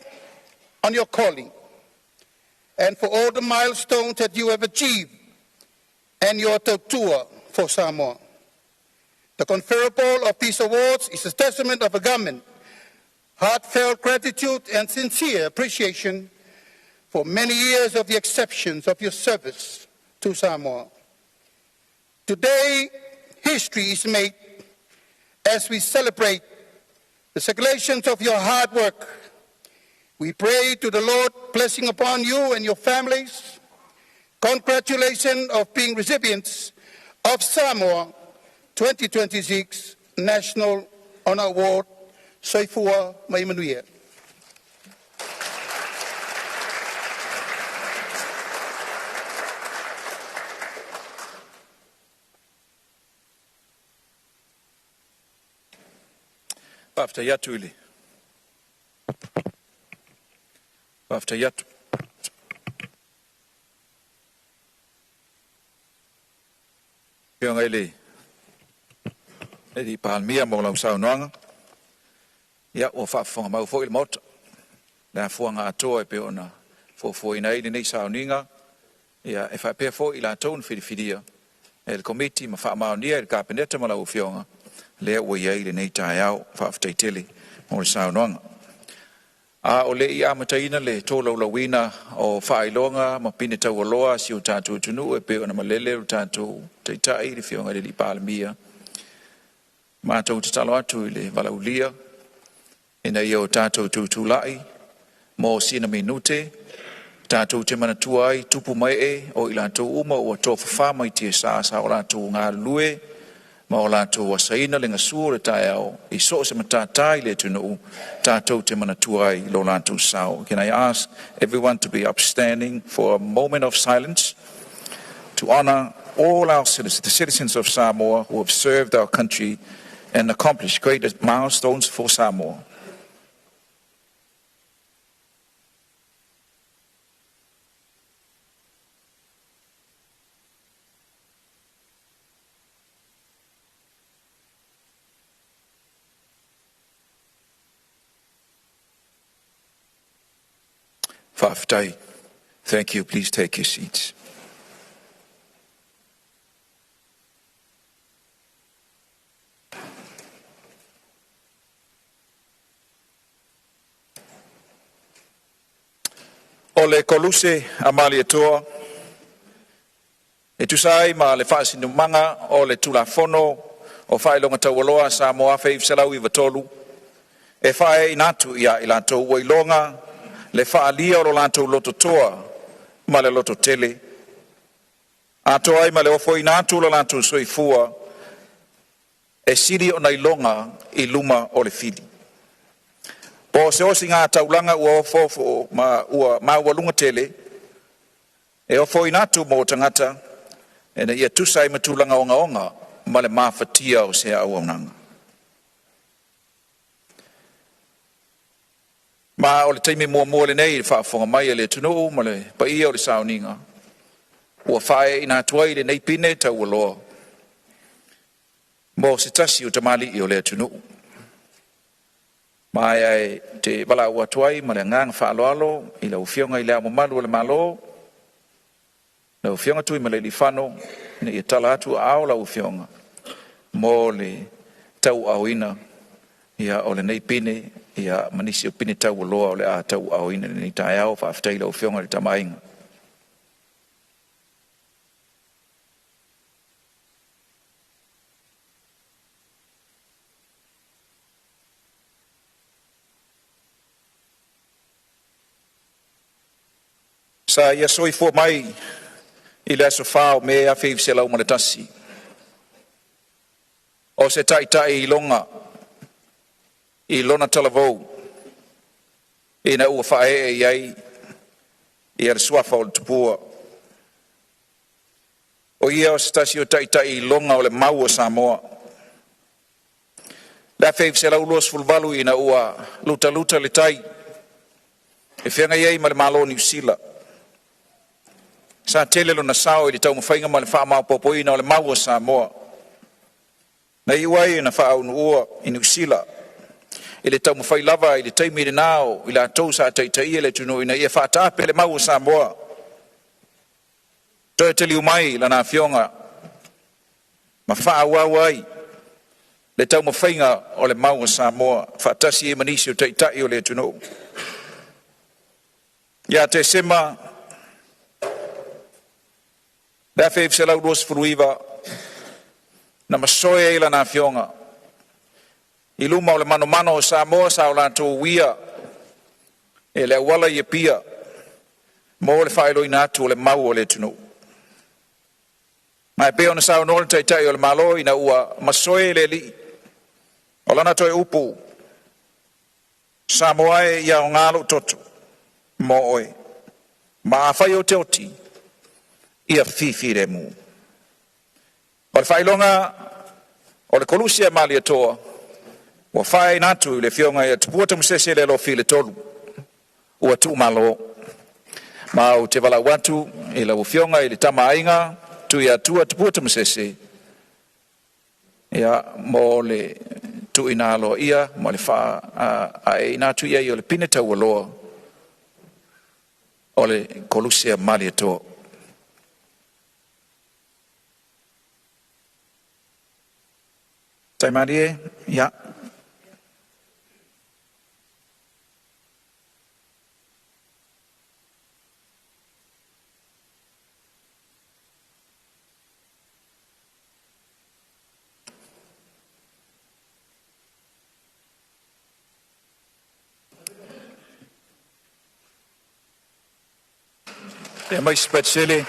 on your calling and for all the milestones that you have achieved and your tautua for Samoa. The conferral of these awards is a testament of a government heartfelt gratitude and sincere appreciation for many years of the exceptions of your service to Samoa. Today, history is made as we celebrate the circulations of your hard work. We pray to the Lord blessing upon you and your families. Congratulations of being recipients of Samoa 2026 National Honor Award. Soifua ma ia manuia. Faafetai atu i le faafetai atu Afioga i le alii Palemia mo lau saunoaga. Ia ua faafofoga mau foi le Maota le afuaga atoa e pei ona fuafuaina ai lenei sauniga, ia e faapea foi i latou na filifilia e le Komiti ma faamaonia e le Kapeneta ma lau Afioga lea ua i ai lenei taeao. Faafetai tele mo le saunoaga. A o le i amataina le tolaulauina o faailoga ma pine taualoa a si o tatou atunuu e pei ona malele lo tatou Taitai le Afioga i le Palemia, matou tatalo atu i le valaaulia ina ia o tatou tutulai mo sina minute tatou te manatua ai tupu ma ee o i latou uma ua tofafa mai tiasa sa o latou galulue ma o latou asaina le gasu o le taeao i so o se matata i le atunuu tatou te manatua ai lo latou sao. Can I ask everyone to be upstanding for a moment of silence to honor all our citizens, the citizens of Samoa who have served our country and accomplished great milestones for Samoa. Faafetai. Thank you. Please take your seats. O le koluse a Malietoa e tusa ai ma le faasinomaga o le Tulafono o Faailoga Taualoa Samoa 1993 e faaeaina atu ia i latou ua iloga le faaalia o lo latou lototoa ma le lototele atoa ai ma le ofoina atu o lo latou soifua e sili ona iloga i luma o le fili. Po o se osiga taulaga ua ofoofo ma ua maualuga tele e ofoina atu mo tagata ina ia tusa ai ma tulaga ogaoga ma le mafatia o se auaunaga. Ma o le taimi muamua lenei i le faafofoga mai a le atunuu ma le paia o le sauniga ua faaeaina atu ai lenei pine taualoa mo se tasi o tamalii o le atunuu. Ma e te valaau atu ai ma le agaga faaaloalo i lau Afioga i le Ao Mamalu o le Malo, lau Afioga Tuimalealiifano, ina ia tala atu aao lau Afioga mo le tauaaoina ia o lenei pine ia ma nisi o pine taualoa o le a tauaaoina i lenei taeao. Faafetai i lau Afioga i le Tama a Aiga. Sa ia soifua mai i le aso 4 o Me 1901, o se taitai iloga i lona talavou ina ua faaee i ai ia le suafa o le Tupua. O ia o se tasi o taitai iloga o le mau o Samoa. Le 1928 ina ua lutaluta le tai e feagai ai ma le Malo o Niu Sila, sa tele lona sao i le taumafaiga ma le faamaopoopoina o le mau o Samoa. Na iu ai na faaunuua i Niu Sila I le taumafai lava i le taimi lenā o i latou sa taitaia le atunuu ina ia faataape le mau o Samoa. Toe taliu mai lana afioga ma faaauau ai le taumafaiga o le mau o Samoa faatasi ai ma nisi o taitai o le atunuu. Ia Tesema le 1929 na masoe ai lana afioga i luma o le manomano o Samoa sa o latou uia e le auala i Apia mo le faailoaina atu o le mau o le atunuu. Ma e pei ona saunoa le Taitai o le Malo ina ua masoe le alii, o lana toe upu, “Samoa e, ia aoga lou toto mo oe, ma afai ou te oti, ia fifilemu.” O le faailoga o le Koluse a Malietoa ua faailoaina atu i le afioga ia Tupua Tamasese le Alofi le Tolu ua tuumalo. Ma ou te valaau atu i lau afioga i le Tama a Aiga Tuiatua Tupua Tamasese ia mo le tuuina aloaia ma le faaeeina atu i ai o le pine taualoa o le Koluse a Malietoa. Taimalie, ia. Ia mai Sele.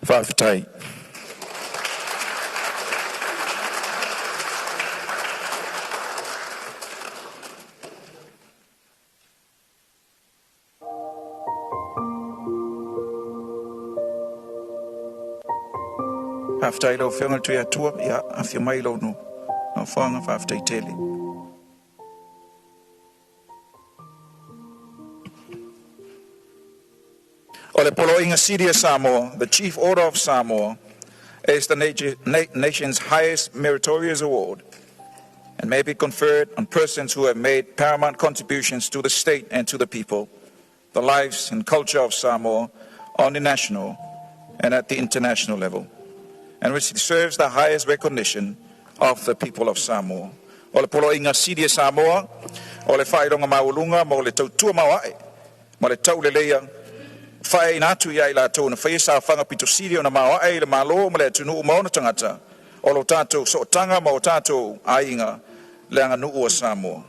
Faafetai. Faafetai lau Afioga i le Tuiatua, ia afio mai lou nofoaga, faafetai tele. O le Poloaiga Sili a Samoa, the Chief Order of Samoa, is the nation's highest meritorious award and may be conferred on persons who have made paramount contributions to the state and to the people, the lives and culture of Samoa on the national and at the international level, and which deserves the highest recognition of the people of Samoa. O le Poloaiga Sili a Samoa, o le faailoga maualuga mo le tautua maoae, ma le tauleleia, faailoaina atu ia i latou na faia saofaga pito sili ona maoae i le Malo ma le atunuu ma ona tagata, o lo tatou sootaga ma o tatou aiga le aganuu a Samoa.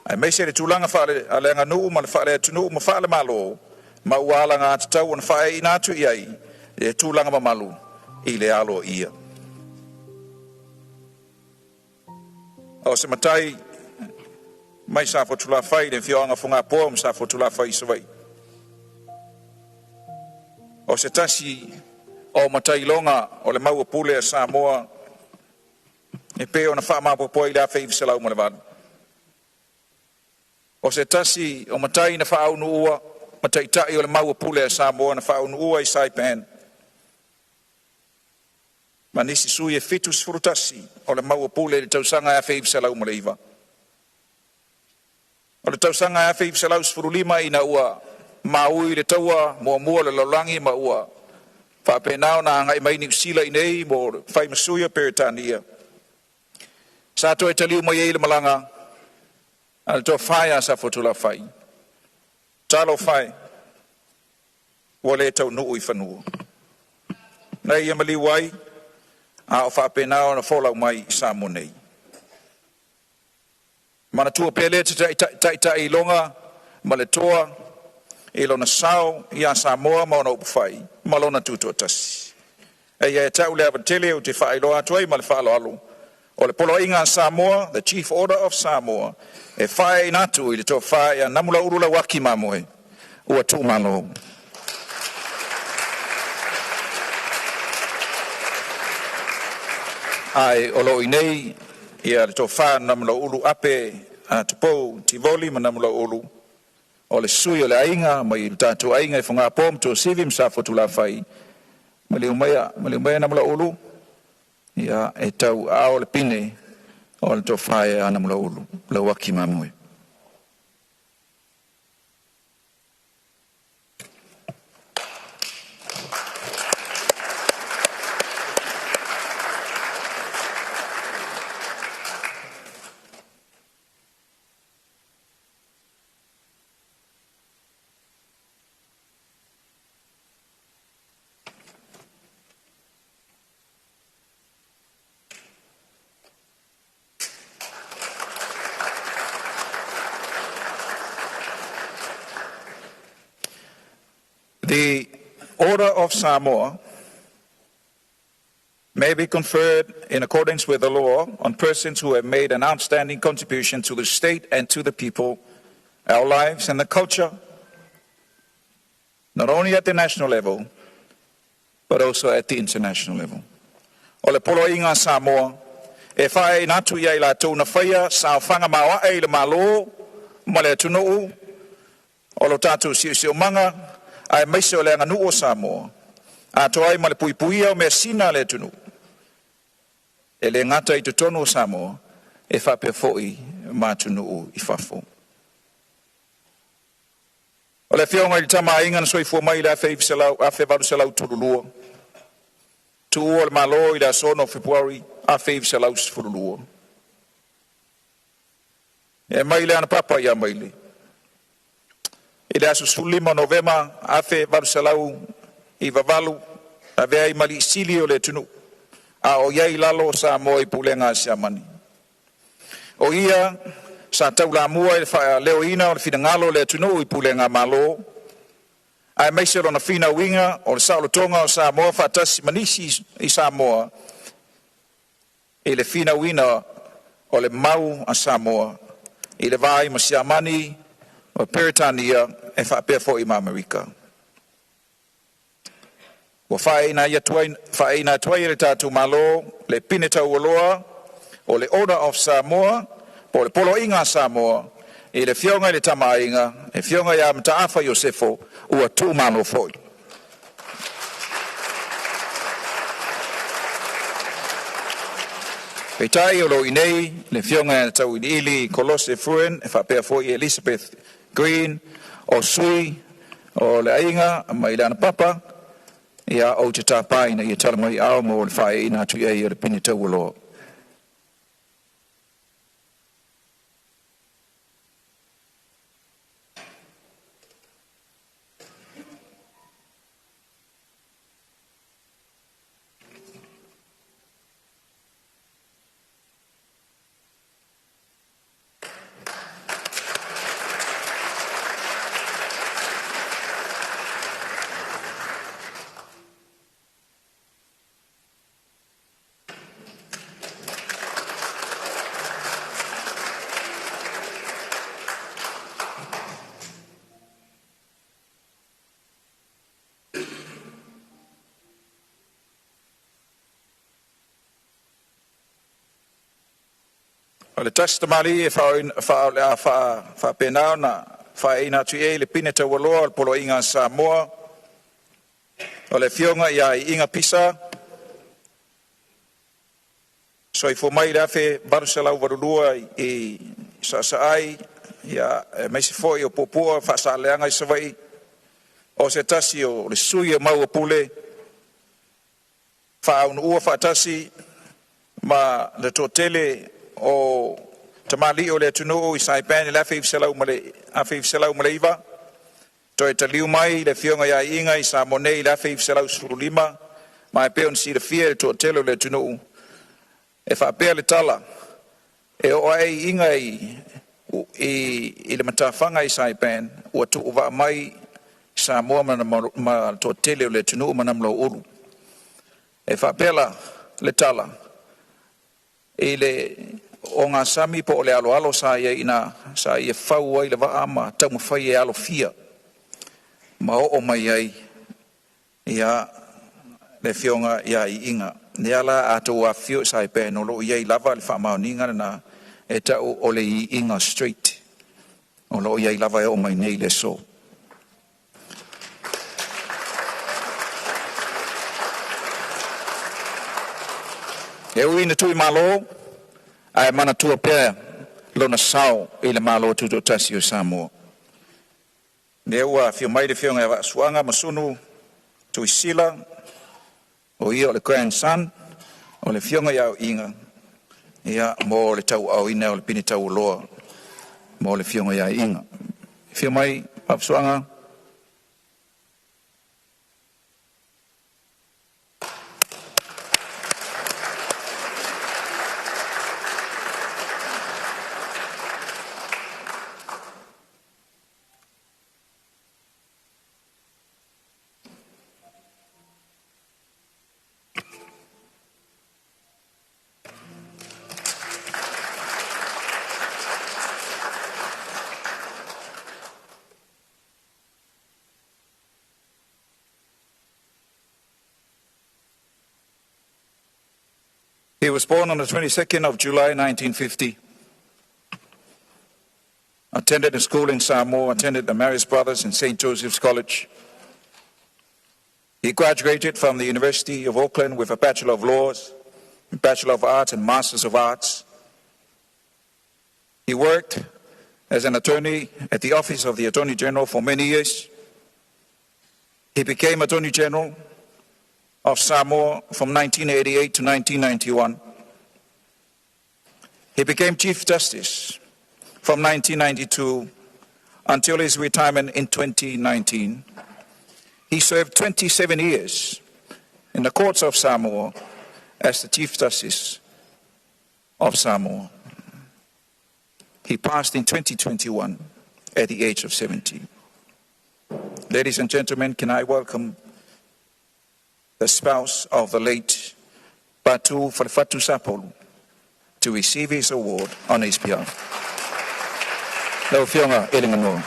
Aemaise le tulaga faaleaganuu ma le faale-atunuu ma faale-Malo, ma ua alagatatau ona faailoaina atu i ai le tulaga mamalu i le aloaia. O se matai mai Safotulafai, le afioaga Fogapoa ma Safotulafai i Savaii. O se tasi o matailoga o le mau pule a Samoa e pei ona faamapopoa i le 1908. O se tasi o matai na faaunuua ma taitai o le mau pule a Samoa na faaunuua i Saipan. Ma nisi sui e 71 o le mau pule i le tausaga e 1909. O le tausaga e 1915 ina ua maui le taua muamua le lalolagi ma ua faapena ona agai mai Niu Sila i nei mo fai ma sui o Peretania. Sa toe taliu mai ai le malaga a le tofa ia Safotulafai. Talofa e, ua le taunuu i fanua. Na ia maliu ai, a o faapena ona folau mai i Samoa nei. Manatua pea lea te taitai iloga ma le toa i lona sao ia Samoa ma ona upufai ma lona tutoatasi. E ia e tau le avatele o te faailoa atu ai ma le faaaloalo. O le Poloaiga a Samoa, the Chief Order of Samoa, e faaiaina atu i le tofa ia Namulauulu Lauaki Mamoe, ua tuumalo. Ae o lo o i inei ia le tofa Namulauulu Ape Tupou Tivoli ma Namulauulu o le sui o le aiga mai le tatou aiga i Fogapo ma Tuasivi ma Safotulafai. Maliu maia, maliu maia Namulauulu, ia e tauaao le pine o le tofa ia Namulauulu Lauaki Mamoe. The Order of Samoa may be conferred in accordance with the law on persons who have made an outstanding contribution to the state and to the people, our lives and the culture, not only at the national level, but also at the international level. O le Poloaiga a Samoa, e faaiaina atu ia i latou na faia saofaga maoae i le Malo ma le atunuu o lo tatou siosiomaga aemaise o le aganuu o Samoa, atoa ai ma le puipuia o measina a le atunuu. E le gata i totonu o Samoa, e faapea foi ma atunuu i fafo. O le afioga i le Tama a Aiga na soifua mai i le 1832, tuua le Malo i le aso 6 o Fepuari 1912. E mai le Anapapa ia Maile. I le aso 15 o Novema 1898, avea ai ma alii sili o le atunuu, a o i ai i lalo o Samoa i pulega a Siamani. O ia sa taulamua i le faaleoina o le finagalo o le atunuu i pulega Malo, aemaise lona finauina o le saolotoga o Samoa faatasi ma nisi i Samoa i le finauina o le mau a Samoa i le va ai ma Siamani o Peretania e faapea foi ma Amerika. Ua faaiaina atu ai e le tatou Malo le pine taualoa o le Order of Samoa po o le Poloaiga a Samoa i le afioga i le Tama a Aiga, le afioga ia Mataafa Iosefo, ua tuumalo foi. Peitai o lo o i inei le afioga ia Tauiliili Kolose Frewin e faapea foi Elizabeth Green o sui o le aiga mai le Anapapa, ia ou te tapa ina ia tala mai ao mo le faaiaina atu i ai o le pine taualoa. O le tasi tamalii e o le a faapena ona faaiaina atu i ai le pine taualoa o le Poloaiga a Samoa, o le afioga ia Iiga Pisa, soifua mai i le 1882 i Saasaai, ia aemaise foi o Puapua Faasaleleaga i Savaii, o se tasi o le sui o mau o pule faaunuua faatasi ma le toatele o tamalii o le atunuu i Saipan i le 1909, toe taliu mai le afioga ia Iiga i Samoa nei i le 1915, ma e pei ona silafia e le toatele o le atunuu, e faapea le tala, e oo ae Iiga i le matafaga i Saipan, ua tuuvaa mai Samoa ma le toatele o le atunuu ma Namulauulu. E faapea la le tala, I le ogasami po o le aloalo sa ia ina sa ia fau ai le vaa ma taumafai e alofia ma oo mai ai ia le afioga ia Iiga. Lea la a outou afifio i Saipen, o loo i ai lava le faamaoniga lena e tau o le Iiga Street. O loo i ai lava e oo mai nei i le aso. E ui ina tuuimalo, ae manatua pea lona sao i le Malo Tutoatasi o Samoa. Lea ua afio mai le afioga ia Vaasuaga Masunu Tuisila, o ia o le grandson o le afioga ia Iiga, ia mo le tauaaoina o le pine taualoa mo le afioga ia Iiga. Afio mai Vaafusuaga. He was born on the 22nd of July 1950. Attended a school in Samoa, attended the Marist Brothers and St. Joseph's College. He graduated from the University of Auckland with a Bachelor of Laws, Bachelor of Arts, and Masters of Arts. He worked as an attorney at the Office of the Attorney General for many years. He became Attorney General of Samoa from 1988 to 1991. He became Chief Justice from 1992 until his retirement in 2019. He served 27 years in the courts of Samoa as the Chief Justice of Samoa. He passed in 2021 at the age of 70. Ladies and gentlemen, can I welcome the spouse of the late Patu Falefatu Sapolu to receive his award on his behalf. Lau Afioga e le Ganoa.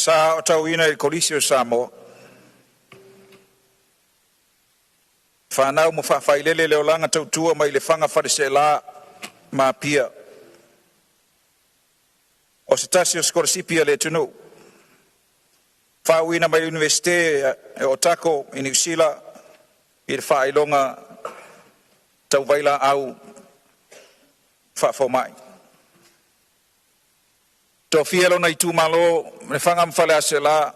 Sa aotauina i le Kolisi o Samoa, fanau ma faafailele le olaga tautua mai Lefaga Faleaseela ma Apia. O se tasi o sikolasipi a le atunuu. Faauuina mai le Iunivesite e Otago i Niu Sila i le faailoga tau vailaau faafomai. Tofia lona itumalo Lefaga ma Faleaseela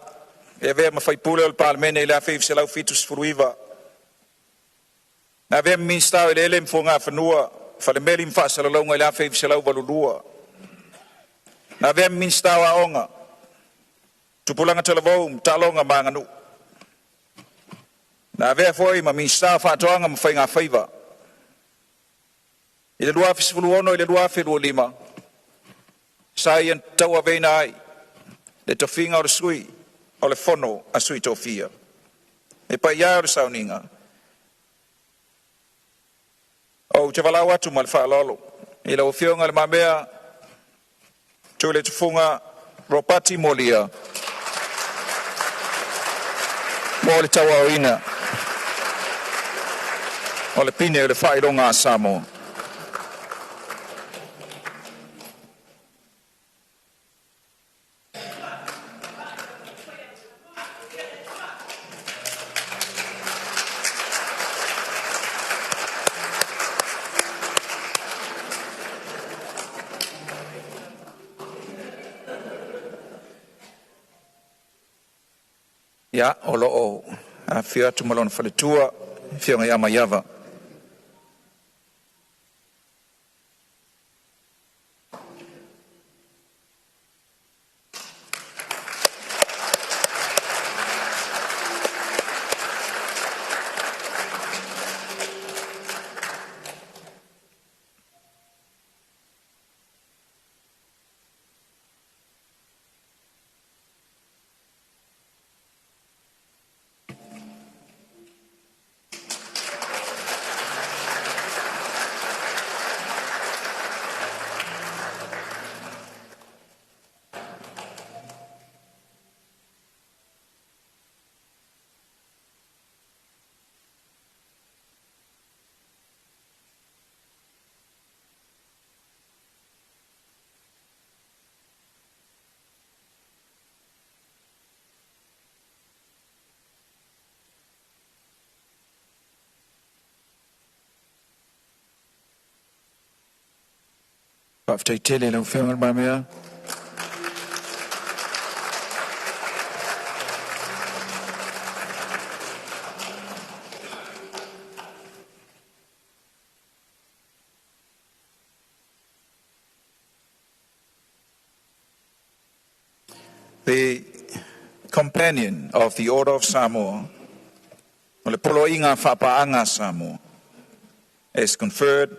e avea ma faipule o le Palemene i le 1979. Na avea ma Minisita o Eleele ma Fuagafanua, Falemeli ma Faasalalauga i le 1982. Na avea ma Minisita o Aoga, Tupulaga Talavou ma Taaloga ma Aganuu. Na avea foi ma Minisita o Faatoaga ma Faiga Faiva. I le 2016 i le 2025, sa ia tauaveina ai le tofiga o le sui o le Fono a Sui Tofia. E paia e o le sauniga, ou te valaau atu ma le faaaloalo i lau Afioga Le Mamea Tuiletufuga Ropati Molia mo le tauaoina o le pine o le faailoga a Samoa. Ia, o lo o afifio atu ma lona faletua, Afioga ia Maiava. Faafetai tele lau Afioga i le Palemia. The Companion of the Order of Samoa, o le Poloaiga Faapaaga a Samoa, is conferred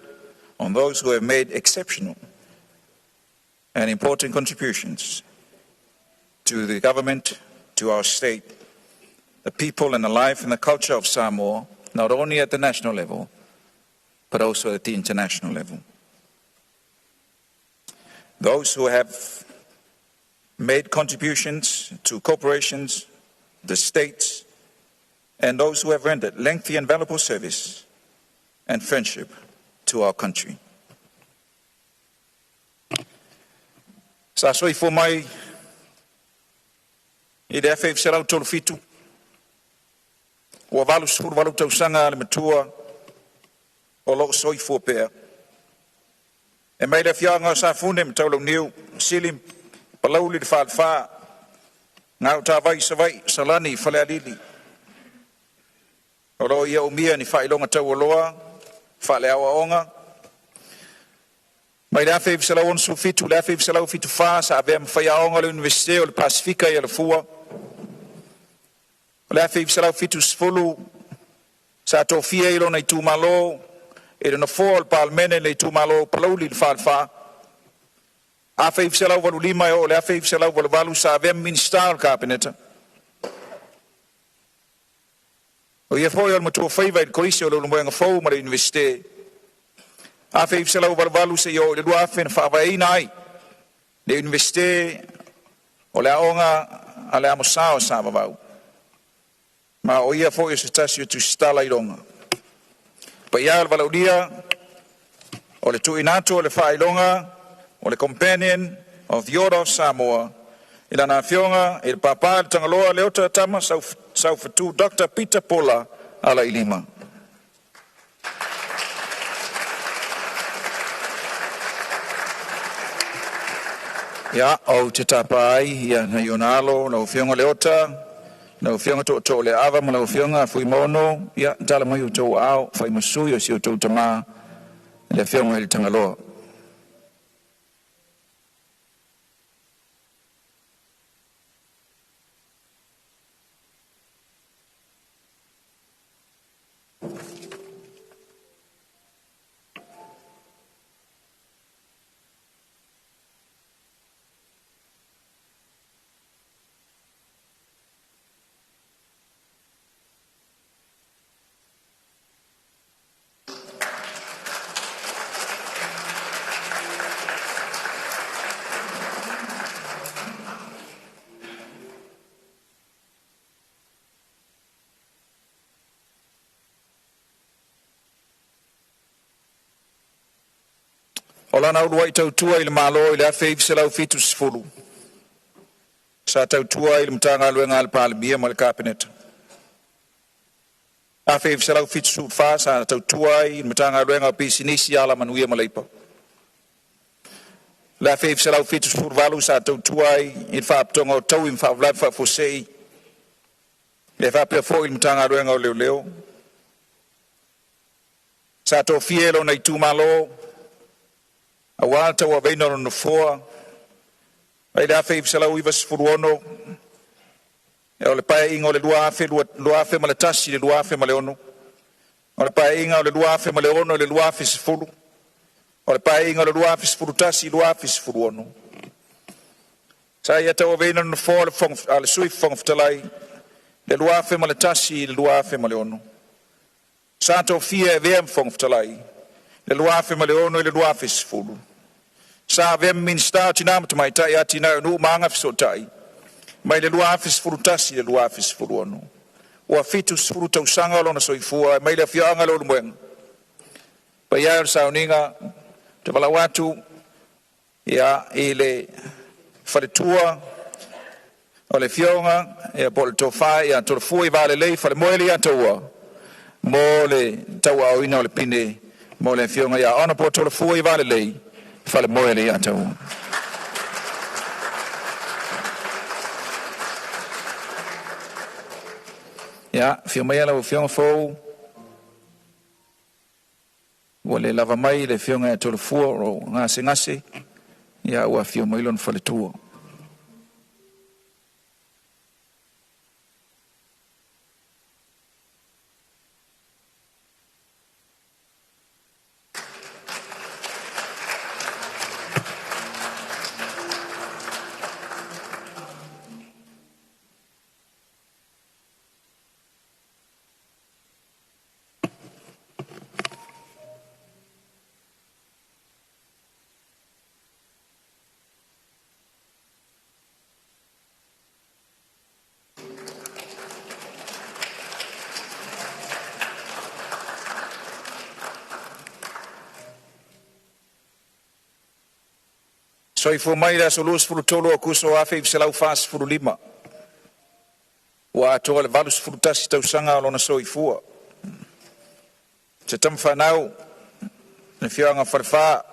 on those who have made exceptional and important contributions to the government, to our state, the people and the life and the culture of Samoa, not only at the national level, but also at the international level. Those who have made contributions to corporations, the states, and those who have rendered lengthy and valuable service and friendship to our country. Sa soifua mai i le 1937, ua 88 tausaga le matua o loo soifua pea. E mai le afioaga o Safune ma Taulauniu, Sili Palauli le Falefa, Gautavai i Savaii, Salani Falealili. O loo ia umia ni faailoga taualoa faaleaoaoga. Mai le 1967 le 1974 sa avea ma faiaoga le Iunivesite o le Pasifika i Alafua. O le 1970 sa tofia i lona itumalo i le nofoa o le Palemene le itumalo Palauli le Falefa. 1985 e oo le 1988 sa avea ma Minisita o le Kapeneta. O ia foi o le matua faiva i le Kolisi o le Ulumoega Fou ma le Iunivesite. 1988 seia oo i le 2000 na faavaeina ai le Iunivesite o le Aoga a le Amosa o Sa-Vavau. Ma o ia foi o se tasi o tusitala iloga. Paia o le valaaulia o le tuuina atu o le faailoga o le Companion of the Order of Samoa i lana afioga i le Papa le Tagaloa Leota Tama Saufatu Dr. Peter Pola Alailima. Ia, ou te tapa ai ia nai ona alo, lau Afioga Leota, lau Afioga Tootoo le Ava ma lau Afioga Fuimono, ia tala mai o tou ao, fai masui o si o tou tamā, le Afioga i le Tagaloa. O lana uluai tautua i le Malo i le 1970, sa tautua i le Matagaluega a le Palemia ma le Kapeneta. 1974 sa tautua ai i le Matagaluega o Pisinisi, Alamanuia ma Leipa. Le 1978 sa tautua ai i le Faalapotopotoga o Taui ma Faalavelave Faafuasei, le faapea foi i le Matagaluega o Leoleo. Sa tofia e lona itumalo aua le tauaveina o le Nofoa mai le 1996 o le Paeaiga o le 2001 i le 2006, o le Paeaiga o le 2006 i le 2010, o le Paeaiga o le 2011 i le 2016. Sa ia tauaveina le Nofoa o le Sui Fofoga Fetalai le 2001 i le 2006. Sa tofia e avea ma Fofoga Fetalai le 2006 i le 2010. Sa avea ma Minisita o Tina ma Tamaitai, Atinae o Nuu ma Agafesootai mai le 2011 i le 2016. Ua 70 tausaga o lona soifua e mai le afioaga o Leulumoega. Paia e o le sauniga, ou te valaau atu ia, i le faletua o le afioga ia, po o le tofa ia Tolofua i Valelei Falemoe le Ataua mo le tauaaoina o le pine mo le afioga ia Honorable Tolofua i Valelei Falemoe le Ataua. Ia, afio maia lau afioga fou, ua le lava mai le afioga ia Tolofua o gasegase, ia ua afio mai lona faletua. Soifua mai le aso 23 o Aokuso 1945, ua atoa le 81 tausaga o lona soifua. Se tamafanau, le afioaga o Falefa,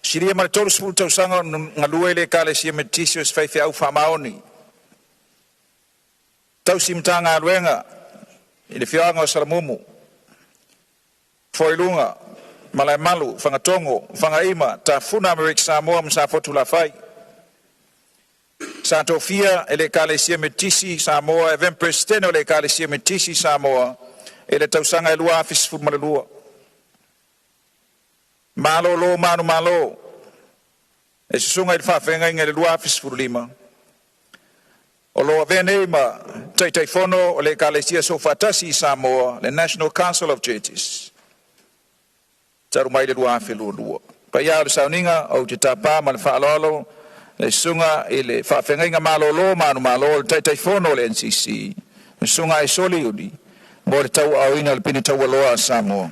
silia ma le 30 tausaga o galue i le Ekalesia Metotisi o se faifeau faamaoni. Tausi Matagaluega i le afioaga o Salamumu, Foiluga, Malaemalu, Fagatogo, Fagaima, Tafuna, Amerika Samoa ma Safotu Lafai. Sa tofia e le Ekalesia Metotisi Samoa e avea ma Peresetene o le Ekalesia Metotisi Samoa i le tausaga e 2012. Malolo manumalo e susuga i le faafeagaiga i le 2015, o lo o avea nei ma Taitaifono o le Ekalesia Soofaatasi i Samoa, le National Council of Churches, talu mai le 2022. Paia o le sauniga, ou te tapa ma le faaaloalo le susuga i le faafeagaiga malolo manumalo, le Taitaifono o le NCC, le susuga Aesoli Uli, mo le tauaaoina o le pine taualoa a Samoa.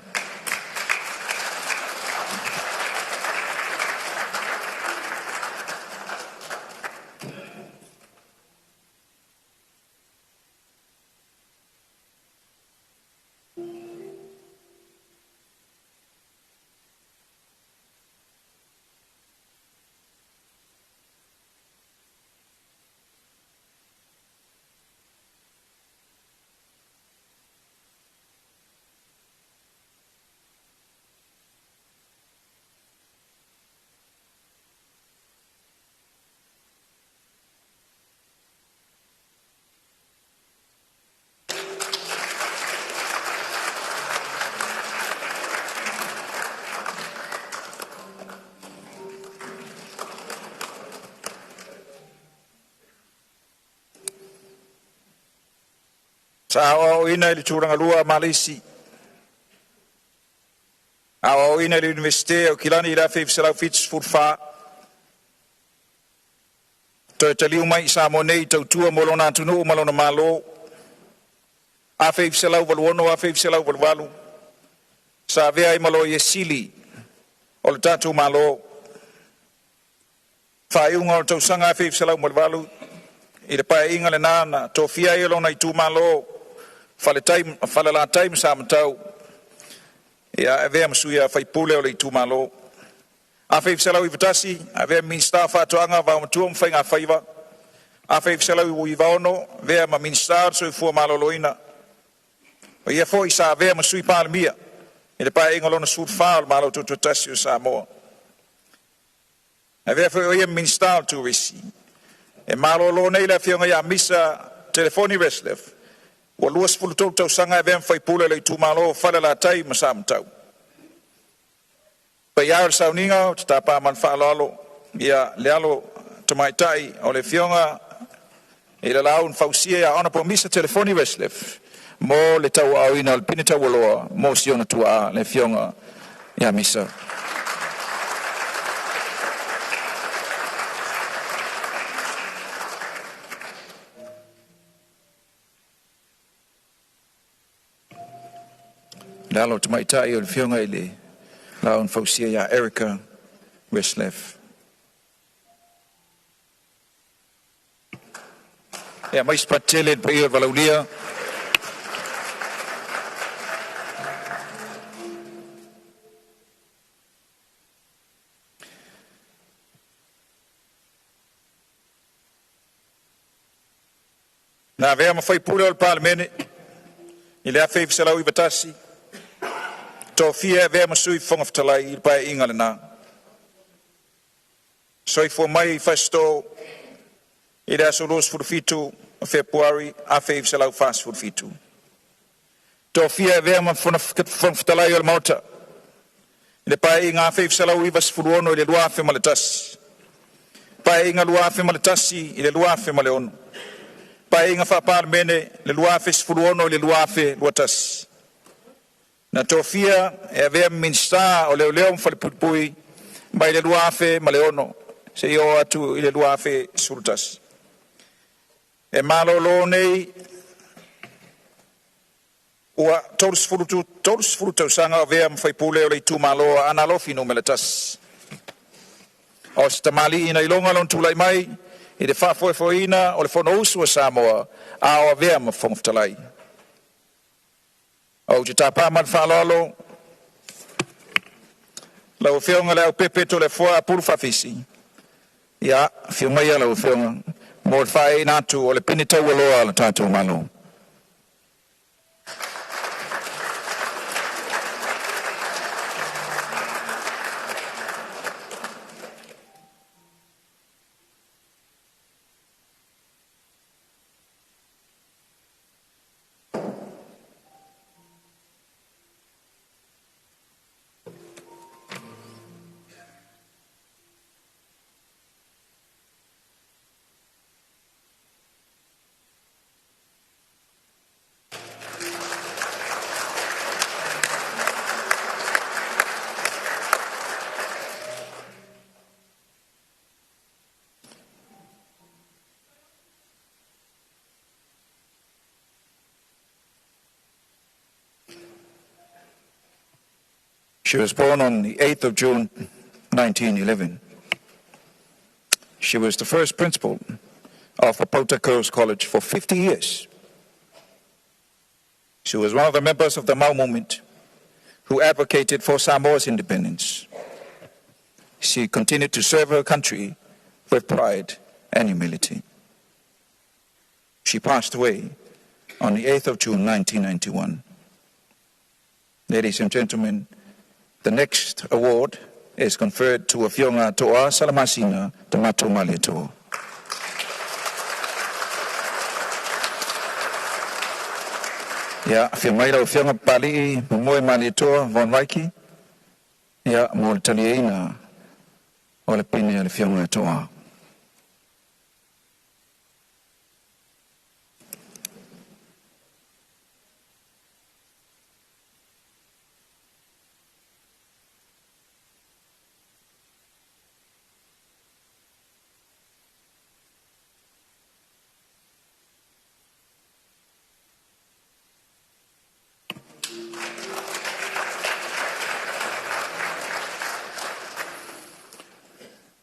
Sa aoaoina i le Tulagalua a Malisi, aoaoina i le Iunivesite o Kilani i le 1974, toe taliu mai i Samoa nei tautua mo lona atunuu ma lona Malo. 1986 1988 sa avea ai ma Loia Sili o le tatou Malo. Faaiuga o le tausaga 1988 i le paeaiga lena na tofia ai lona itumalo Falelatai ma Samatau ia avea ma sui usufono o le itumalo. 1991 avea ma Minisita o Faatoaga, Vaomatua ma Faiga Faiva. 1996 avea ma Minisita o le Soifua Maloloina. O ia foi sa avea ma Sui Palemia i le Paeaiga Lona XIV o le Malo Tutoatasi o Samoa. Avea foi o ia Minisita o le Turisi. E malolo nei le Afioga ia Misa Telefoni Reslef ua 23 tausaga e avea ma faipule o le itumalo o Falelatai ma Samatau. Paia o le sauniga ou te tapa ma le faaaloalo ia le alo tamaitai o le Afioga i le Laau na Fausia ia Honorable Misa Telefoni Reslef mo le tauaaoina o le pine taualoa mo si ona tuaa le Afioga ia Misa. Le alo tamaitai o le Afioga i le Laau na Fausia ia Erica Reslef. Ia mai se patele le paia o le Valaulia. Na avea ma faipule o le Palemene i le 1991, tofia e avea ma sui fofoga fetalai i le paeaiga lena. Soifua mai i Fasitoo i le aso 27 o Fepuari 1947. Tofia e avea ma fofoga fetalai o le Maota i le paeaiga 1996 i le 2001, paeaiga 2001 i le 2006, paeaiga faa-Palemene le 2016 i le 2021. Na tofia e avea ma Minisita o Leoleo ma Falepuipui mai le 2006 seia oo atu i le 2011. E malolo nei ua 30 tausaga o avea ma faipule o le itumalo o Aana Alofi Nu.1. O se tamalii na iloga lona tulai mai i le faafoefoeina o le Fonousu a Samoa a o avea ma Fofoga Fetalai. Ou te tapa ma le faaaloalo lau Afioga Leaupepe Toleafoa Apulu Faafisi. Ia, afio maia lau Afioga mo le faaeeina atu o le pine taualoa a le tatou Malo. She was born on the 8th of June, 1911. She was the first principal of Apauta Girls College for 50 years. She was one of the members of the Mau movement who advocated for Samoa's independence. She continued to serve her country with pride and humility. She passed away on the 8th of June, 1991. Ladies and gentlemen, the next award is conferred to Afioga Toa Salamasina Tamato Malietoa. Ia, afio mai lau Afioga Papali'i Momoe Malietoa Von Waiki, ia, mo le taliaina o le pine a le Afioga Toa.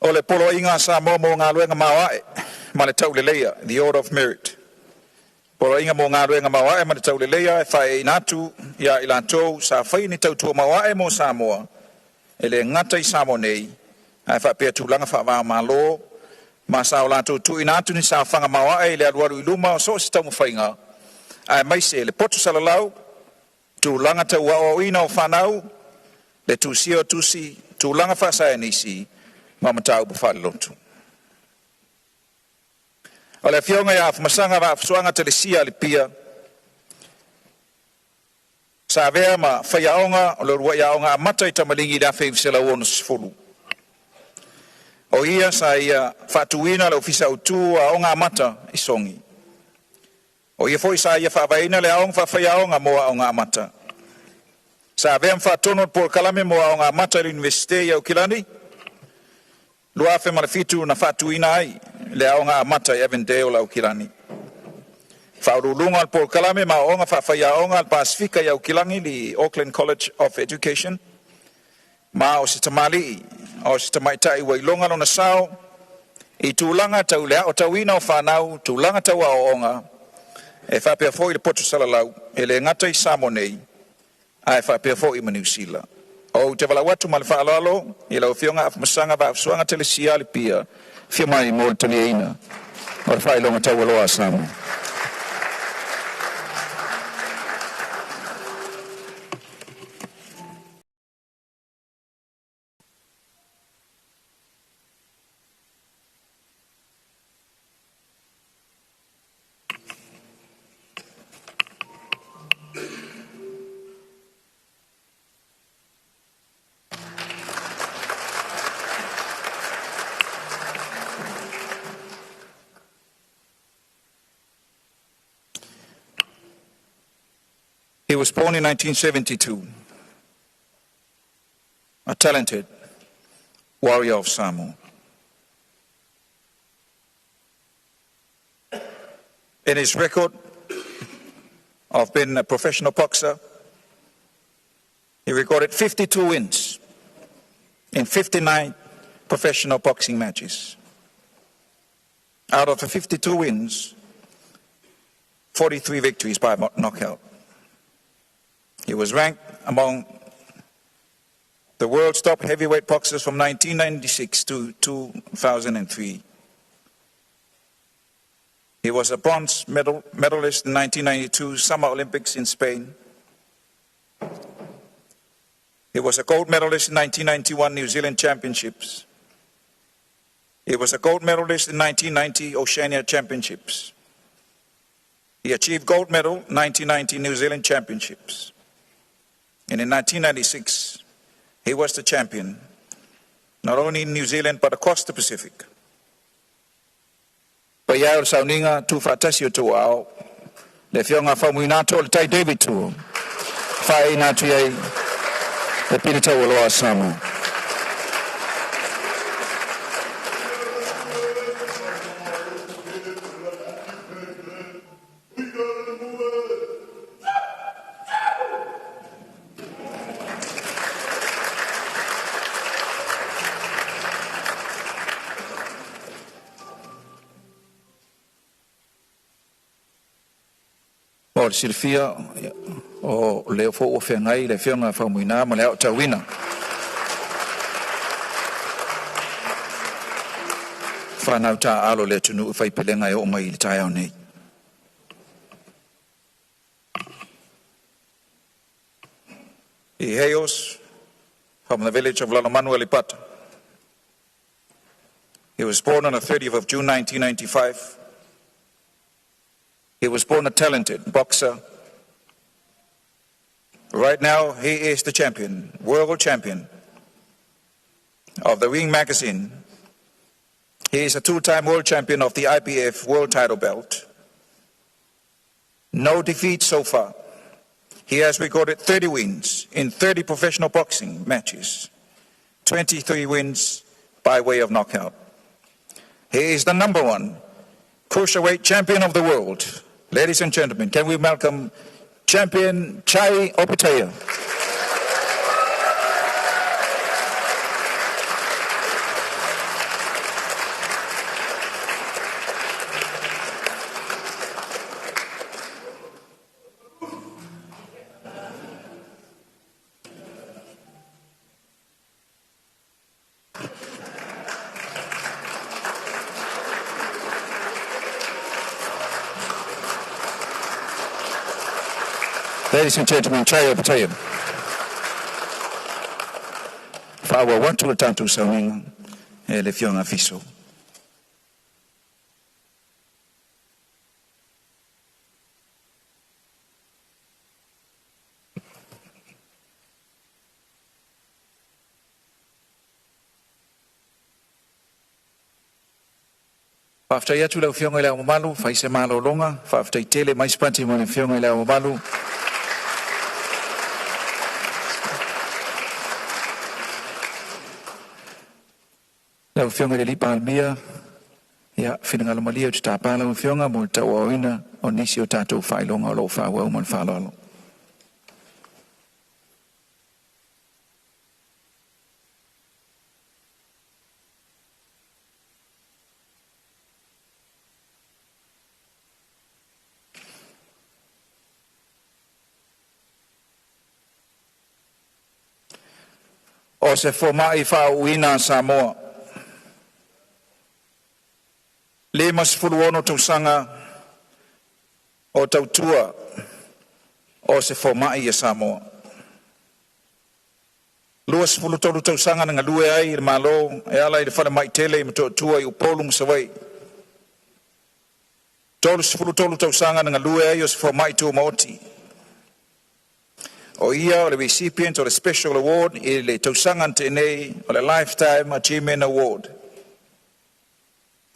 O le Poloaiga a Samoa mo Galuega Maoae ma le Tauleleia, the Order of Merit. Poloaiga mo Galuega Maoae ma le Tauleleia e faieieina atu ia i latou sa faia ni tautua maoae mo Samoa e le gata i Samoa nei, ae faapea tulaga faava-o-Malo ma sa o latou tuuina atu ni saofaga maoae i le alualu i luma o so o se taumafaiga, aemaise le poto salalau, tulaga tau aoaoina o fanau, le tusia o tusi, tulaga faasaienisi ma mataupu faalelotu. O le afioga ia Afamasaga Vaafusuaga Telesia Alipia, sa avea ma faiaoga o le uluai aoga amata i Tamaligi i le 1960. O ia sa ia faatuina le Ofisa Autu o Aoga Amata i Sogi. O ia foi sa ia faavaeina le aoga faafaiaoga mo aoga amata. Sa avea ma faatonu o le polokalame mo aoga amata i le Iunivesite i Aukilani, 2007 na faatuina ai le aoga amata i Avondale, Aukilani. Faauluuluga o le polokalame ma aoga faafaiaoga a le Pasefika i Aukilani, le Auckland College of Education, ma o se tamalii, o se tamaitai ua iloga lona sao i tulaga tau le aotauina o fanau, tulaga tau aoaoga, e faapea foi le poto salalau, e le gata i Samoa nei, ae faapea foi ma Niu Sila. Ou te valaau atu ma le faaaloalo i lau Afioga Afamasaga Vaafusuaga Telesia Alipia, afio mai mo le taliaina o le faailoga taualoa a Samoa. He was born in 1972, a talented warrior of Samoa. In his record of being a professional boxer, he recorded 52 wins in 59 professional boxing matches. Out of the 52 wins, 43 victories by knockout. He was ranked among the world's top heavyweight boxers from 1996 to 2003. He was a bronze medalist in 1992 Summer Olympics in Spain. He was a gold medalist in 1991 New Zealand Championships. He was a gold medalist in 1990 Oceania Championships. He achieved gold medal 1990 New Zealand Championships. And in 1996, he was the champion, not only in New Zealand but across the Pacific. Paia o le sauniga tuufaatasi o outou aao, le afioga Faumuina Toaletai David Tu'u, faaiina atu ai le pine taualoa a Samoa. Mo le silafia, o lea foi ua feagai le afioga Faumuina ma le aotauina fanau taaalo le atunuu faipelega e oo mai i le taeao nei. He hails from the village of Lalomanu, Aleipata. He was born on the 30th of June 1995. He was born a talented boxer. Right now, he is the champion, world champion of the Ring magazine. He is a two-time world champion of the IBF world title belt. No defeat so far. He has recorded 30 wins in 30 professional boxing matches, 23 wins by way of knockout. He is the number one cruiserweight champion of the world. Ladies and gentlemen, can we welcome champion Chai Opetaia? Ladies and gentlemen, Chaya Petaia. Faaauau atu le tatou sauniga e le Afioga Fiso. Faafetai atu lau Afioga i le Ao Mamalu, fai se malologa, faafetai tele mai se pati mo le Afioga i le Ao Mamalu. Lau Afioga i le Palemia, ia finagalo malie ou te tapa lau Afioga mo le tauaaoina o nisi o tatou faailoga o lo o faaauau ma le faaaloalo. O se fomai faauuina a Samoa. 56 tausaga o tautua o se fomai ia Samoa. 23 tausaga na galue ai i le Malo e ala i le falemai tele i Motootua i Upolu ma Savaii. 33 tausaga na galue ai o se fomai tumaoti. O ia o le recipient o le Special Award i le tausaga na tea nei o le Lifetime Achievement Award.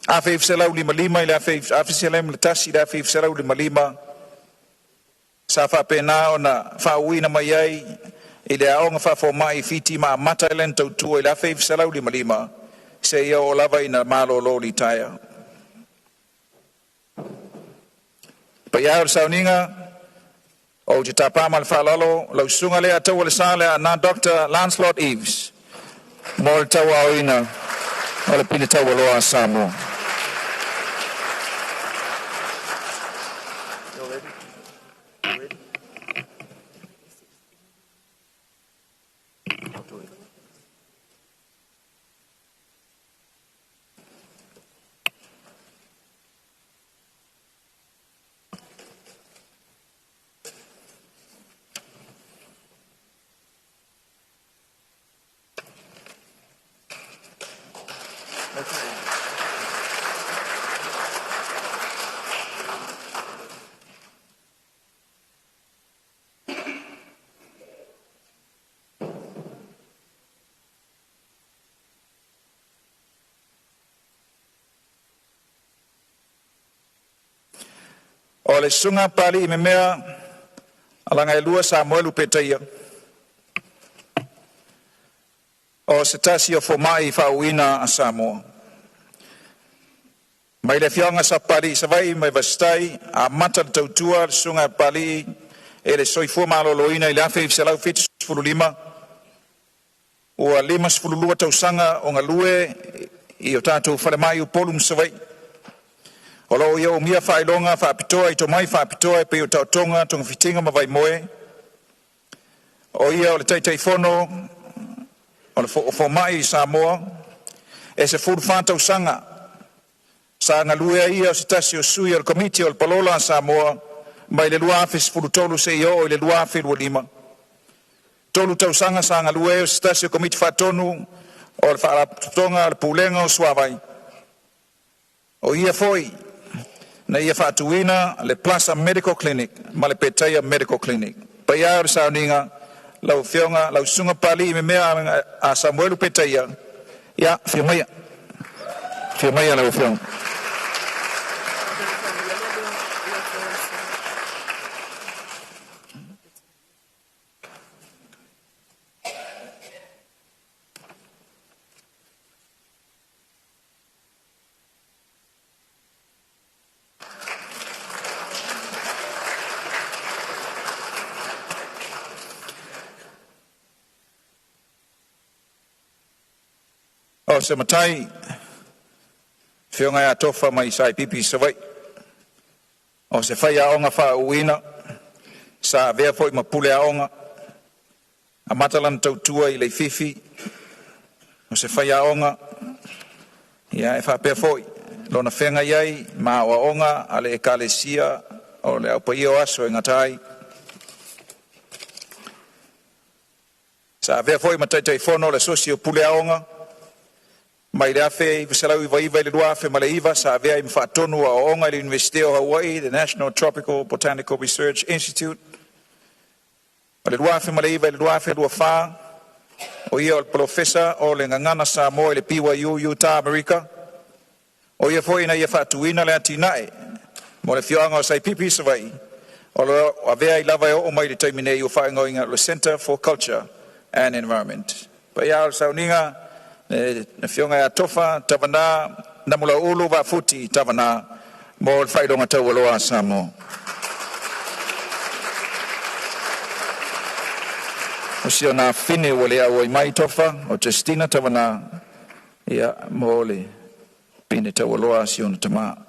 1955 i le 1951 i le 1955 sa faapena ona faauuina mai ai i le aoga faafomai i Fiti ma amata ai lana tautua i le 1955 seia oo lava ina malolo litaea. Paia o le sauniga, ou te tapa ma le faaaloalo lau susuga le ataua le sa le na Dr. Lancelot Eves mo le tauaaoina o le pine taualoa a Samoa. O le susuga Papali'i Memea Alagailua Samuelu Petaia. O se tasi o fomai faauuina a Samoa. Mai le afioaga Sapapalii i Savaii mai Vaisitai, amata le tautua le susuga Papali'i e le soifua maloloina i le 1975, ua 52 tausaga o galue i o tatou falemai Upolu ma Savaii. O lo o ia umia faailoga faapitoa i tomai faapitoa e pei o taotoga, togafitiga ma vaimoe. O ia o le Taitaifono o le Fomai i Samoa, e 14 tausaga sa galue ai ia o se tasi o sui o le Komiti o le Palola a Samoa mai le 2013 seia oo i le 2025. 3 tausaga sa galue ai o se tasi o Komiti Faatonu o le Faalapotopotoga o le Pulega o Suavai. O ia foi na ia faatuina le Plaza Medical Clinic ma le Petaia Medical Clinic. Paia o le sauniga, lau Afioga, lau Susuga Papali'i Memea a Samuelu Petaia, ia afio maia. Afio maia lau Afioga. O se matai, Afioga ia Tofa mai Saipipi i Savaii, o se faiaoga faauuina, sa avea foi ma pule aoga, amata lana tautua i Leififi, o se faiaoga, ia e faapea foi lona feagai ai ma aoaoga a le Ekalesia o le Au Paia o Aso e gata ai. Sa avea foi ma Taitaifono o le Asosi o Pule Aoga. Mai le 1999 i le 2009 sa avea ai ma faatonu o aoaoga i le Iunivesite o Hawaii, the National Tropical Botanical Research Institute. O le 2009 i le 2024, o ia o le polofesa o le Gagana Samoa i le BYU Utah, Amerika. O ia foi na ia faatuina le atinae mo le afioaga o Saipipi i Savaii, o lo o avea ai lava e oo mai le taimi nei ua faaigoaina o le Center for Culture and Environment. Paia o le sauniga, le afioga ia Tofa Tavana Namulau'ulu Vaafuti Tavana mo le faailoga taualoa a Samoa. O si ona afafine ua le auai mai Tofa, o Justina Tavana, ia, mo le pine taualoa a si ona tamā.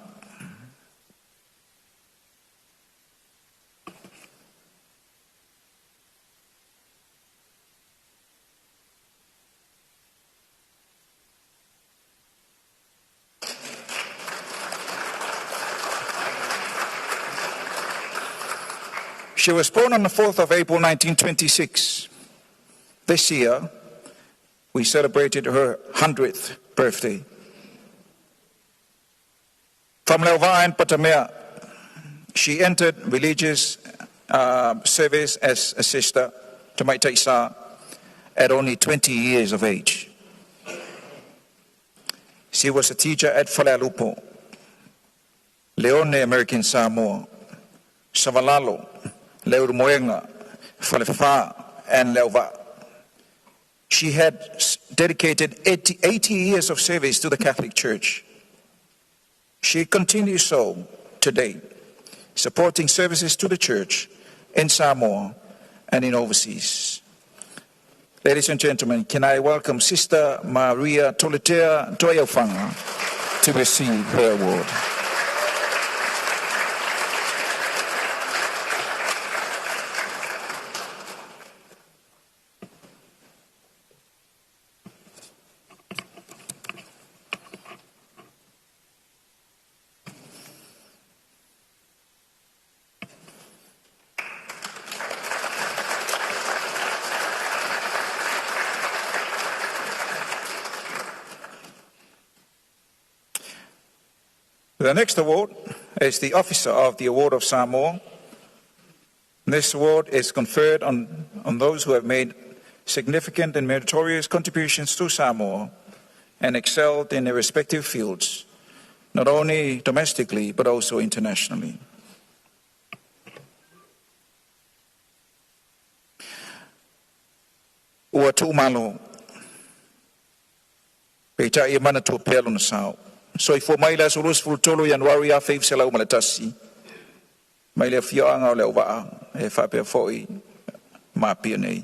She was born on the 4th of April 1926. This year, we celebrated her 100th birthday. From Leauva'a and Patamea, she entered religious service as a sister to Maitai Sa at only 20 years of age. She was a teacher at Falealupo, Leone American Samoa, Savalalo, Leulumoega, Falefa, and Leauva'a. She had dedicated 80, 80 years of service to the Catholic Church. She continues so today, supporting services to the church in Samoa and in overseas. Ladies and gentlemen, can I welcome Sister Maria Toletea Toeaufanga to receive her award. The next award is the Officer of the Award of Samoa. This award is conferred on those who have made significant and meritorious contributions to Samoa and excelled in their respective fields, not only domestically but also internationally. Ua tuumalo, peitai e manatua pea lona sao. Soifua mai le aso 23 Ianuari 1901, mai le afioaga o Leauvaa e faapea foi ma Apia nei.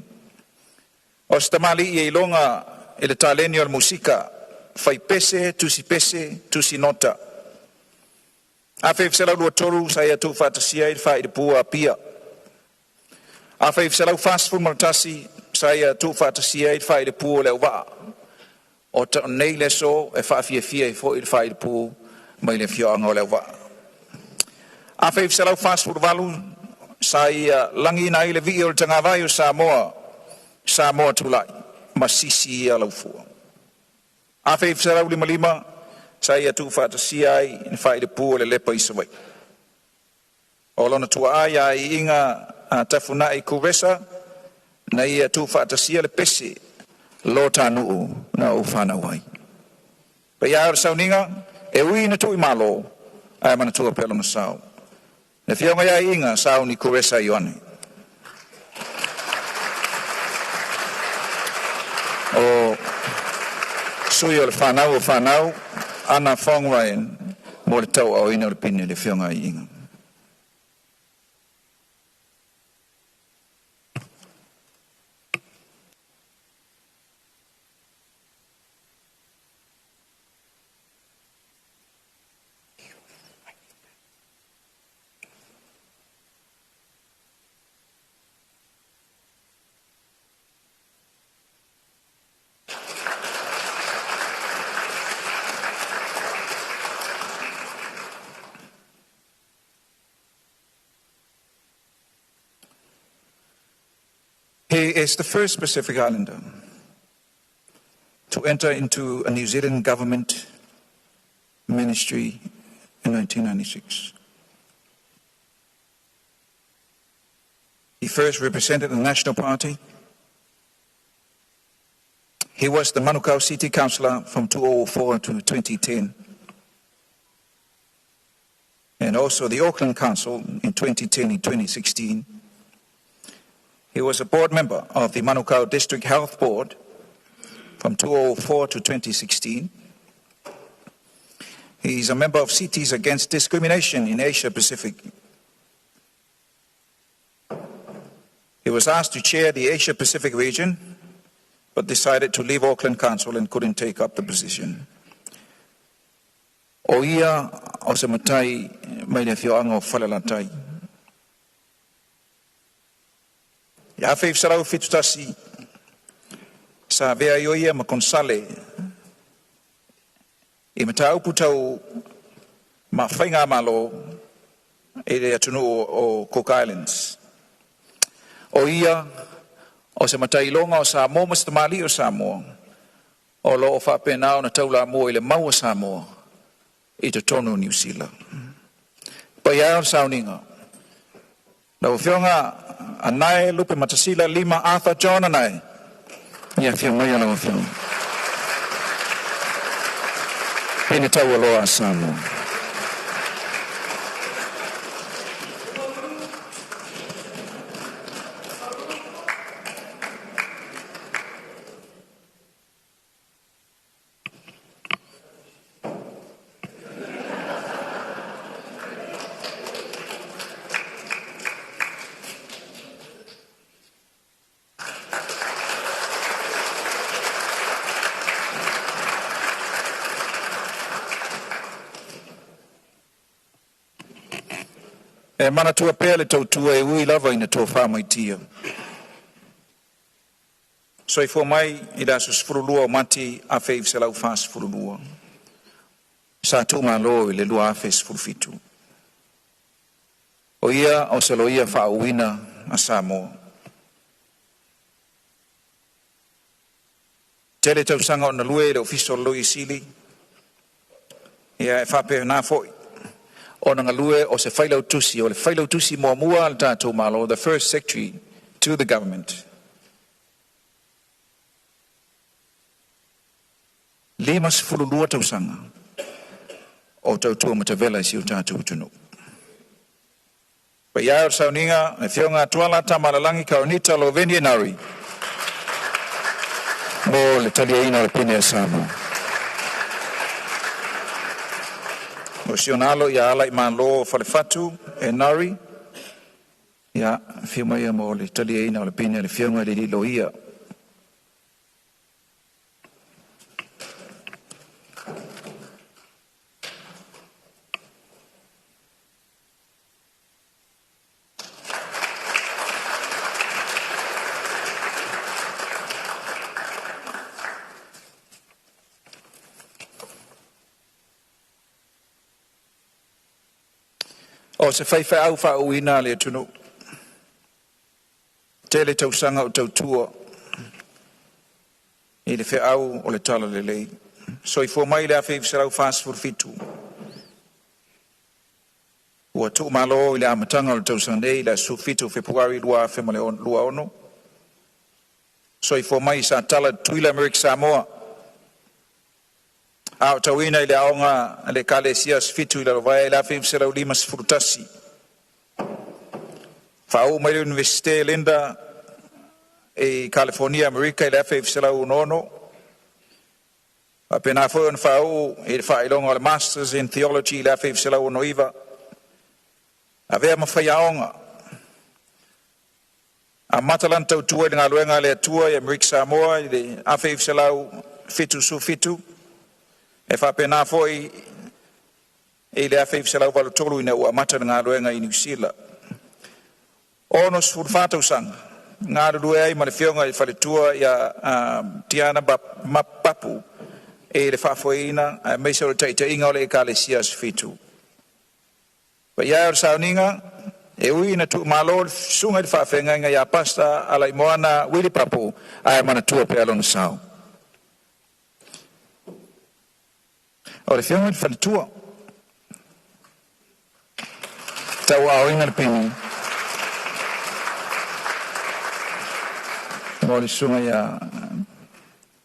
O se tamalii e iloga i le taleni o le musika, fai pese, tusi pese, tusi nota. 1923 sa ia tuufaatasia ai le faailepū a Apia. 1941 sa ia tuufaatasia ai le faailepū o Leauvaa. O nei le aso e faafiafia ai foi le faailepū mai le afioaga o Leauvaa. 1948 sa ia lagiina ai le vii o le tagavai o Samoa, Samoa Tulai, ma sisi ia laufua. 1955 sa ia tuufaatasia ai le faailepū o Lelepa i Savaii. O lona tuaa ia Iiga a Tafuna'i Kuresa na ia tuufaatasia le pese lo tānuu na ou whanau ai. Paia o le sauniga, e ui na tui malo, ae manatua pea lona sao. Le afioga ia Iiga Sauni Kuresa Ioane. O sui o le whanau o whanau, Ana Fong Ryan, mo le tauaaoina o le pine le afioga ia Iiga. He is the first Pacific Islander to enter into a New Zealand government ministry in 1996. He first represented the National Party. He was the Manukau City Councillor from 2004 to 2010, and also the Auckland Council in 2010 and 2016. He was a board member of the Manukau District Health Board from 2004 to 2016. He is a member of Cities Against Discrimination in Asia Pacific. He was asked to chair the Asia Pacific region, but decided to leave Auckland Council and couldn't take up the position. O ia o se matai mai le afioaga o Falelatai. I 1971, sa avea ai o ia ma konesale i mataupu tau ma faigamalo i le atunuu o Cook Islands. O ia o se matailoga o Samoa ma se tamalii o Samoa o lo o faapena ona taulamua i le mau a Samoa i totonu o Niu Sila. Paia e o le sauniga, lau Afioga Anae Lupematasila Lima Arthur John Anae, ia afio maia lau Afioga. Pene taualoa a Samoa. E manatua pea le tautua e ui lava ina tofa maitia. Soifua mai i le aso 12 o Mati 1942. Sa tuumalo i le 2017. O ia o se loia faauuina a Samoa. Tele tausaga o galue i le Ofisa o le Loia Sili, ia e faapena foi ona galue o se failautusi, o le failautusi muamua a le tatou Malo, the first secretary to the government. 52 tausaga o tautua matavela i si o tatou atunuu. Paia e o le sauniga, le Afioga Tuala Tamaalelagi Kaunita Loveni Enari mo le taliaina o le pene a Samoa. O si ona alo ia Ala'imalo Falefatu Enari, ia afio mai ia mo le taliaina o le pene a le Afioga i le alii loia. O se faifeau faauuina a le atunuu. Tele tausaga o tautua i le feau o le Talalelei. Soifua mai i le 1947. Ua tuumalo i le amataga o le tausaga nei i le aso 17 o Fepuari 2026. Soifua mai i Satala, Tutuila, Amerika Samoa. A o tauina i le aoga a le Ekalesia Aso Fitu i Lalovaea i le 1951. Faauu mai le Iunivesite Linda i Kalifonia, Amerika i le 1966. Faapena foi ona faauu i le faailoga o le Masters in Theology i le 1969. Avea ma faiaoga. Amata lana tautua i le galuega a le Atua i Amerika Samoa i le 1977, e faapena foi i le 1983 ina ua amata le galuega i Niu Sila. 64 tausaga galulue ai ma le Afioga i le faletua ia Tiana Mapapu i le faafoeina aemaise o le taitaiga o le Ekalesia Aso Fitu. Paia e o le sauniga, E ui ina tuumalo le susuga i le faafeagaiga ia Pastor Alaimoana Wili Papu, ae manatua pea lona sao. O le afioga i le faletua tauaaoina le pini mo le susuga ia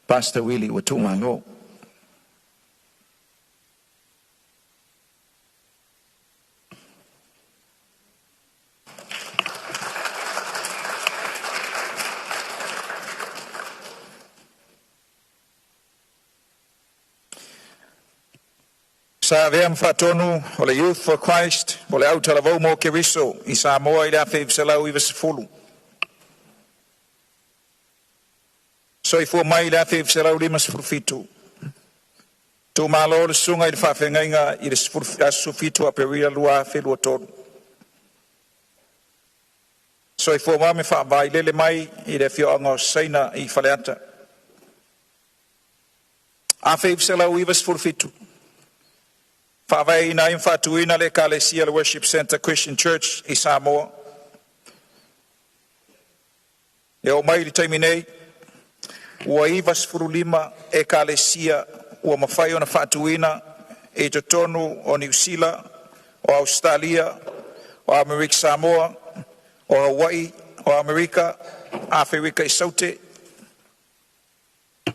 Pastor Willie ua tuumalo. Sa avea ma faatonu o le Youth for Christ po le autalavou mo Keriso i Samoa i le 1990. Soifua mai i le 1957. Tuumalo le susuga i le faafeagaiga i le aso 17 Aperila 2023. Soifua ma me faavailele mai i le afioaga o Saina i Faleata. 1997. Faavaeina ai ma faatuina le Ekalesia le Worship Center Christian Church i Samoa. E oo mai i le taimi nei, ua 95 ekalesia ua mafai ona faatuina i totonu o Niu Sila, o Ausetalia, o Amerika Samoa, o Hawaii, o Amerika, Aferika i Saute,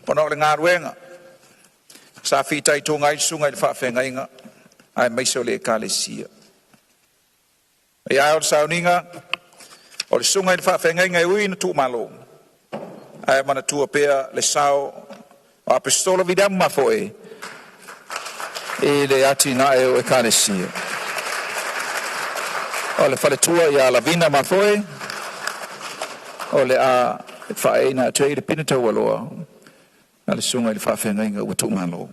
ona o le galuega sa fitaituga ai le susuga i le faafeagaiga aemaise o le ekalesia. Ia o le sauniga o le susuga i le faafeagaiga e ui ina tuumalo, ae manatua pea le sao o Apostola Viliamu Mafoe i le atinae o ekalesia. O le faletua ia Lavina Mafoe, o le a faaeina atu ai le pine taualoa a le susuga i le faafeagaiga ua tuumalo.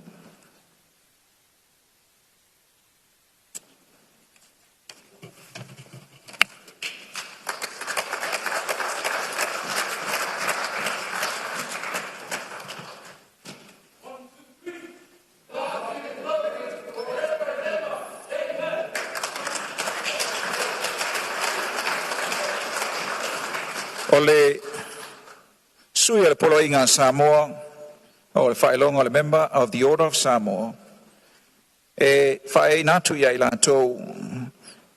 O le sui o le Poloaiga a Samoa, o le faailoga o le Member of the Order of Samoa, e faaeina atu ia i latou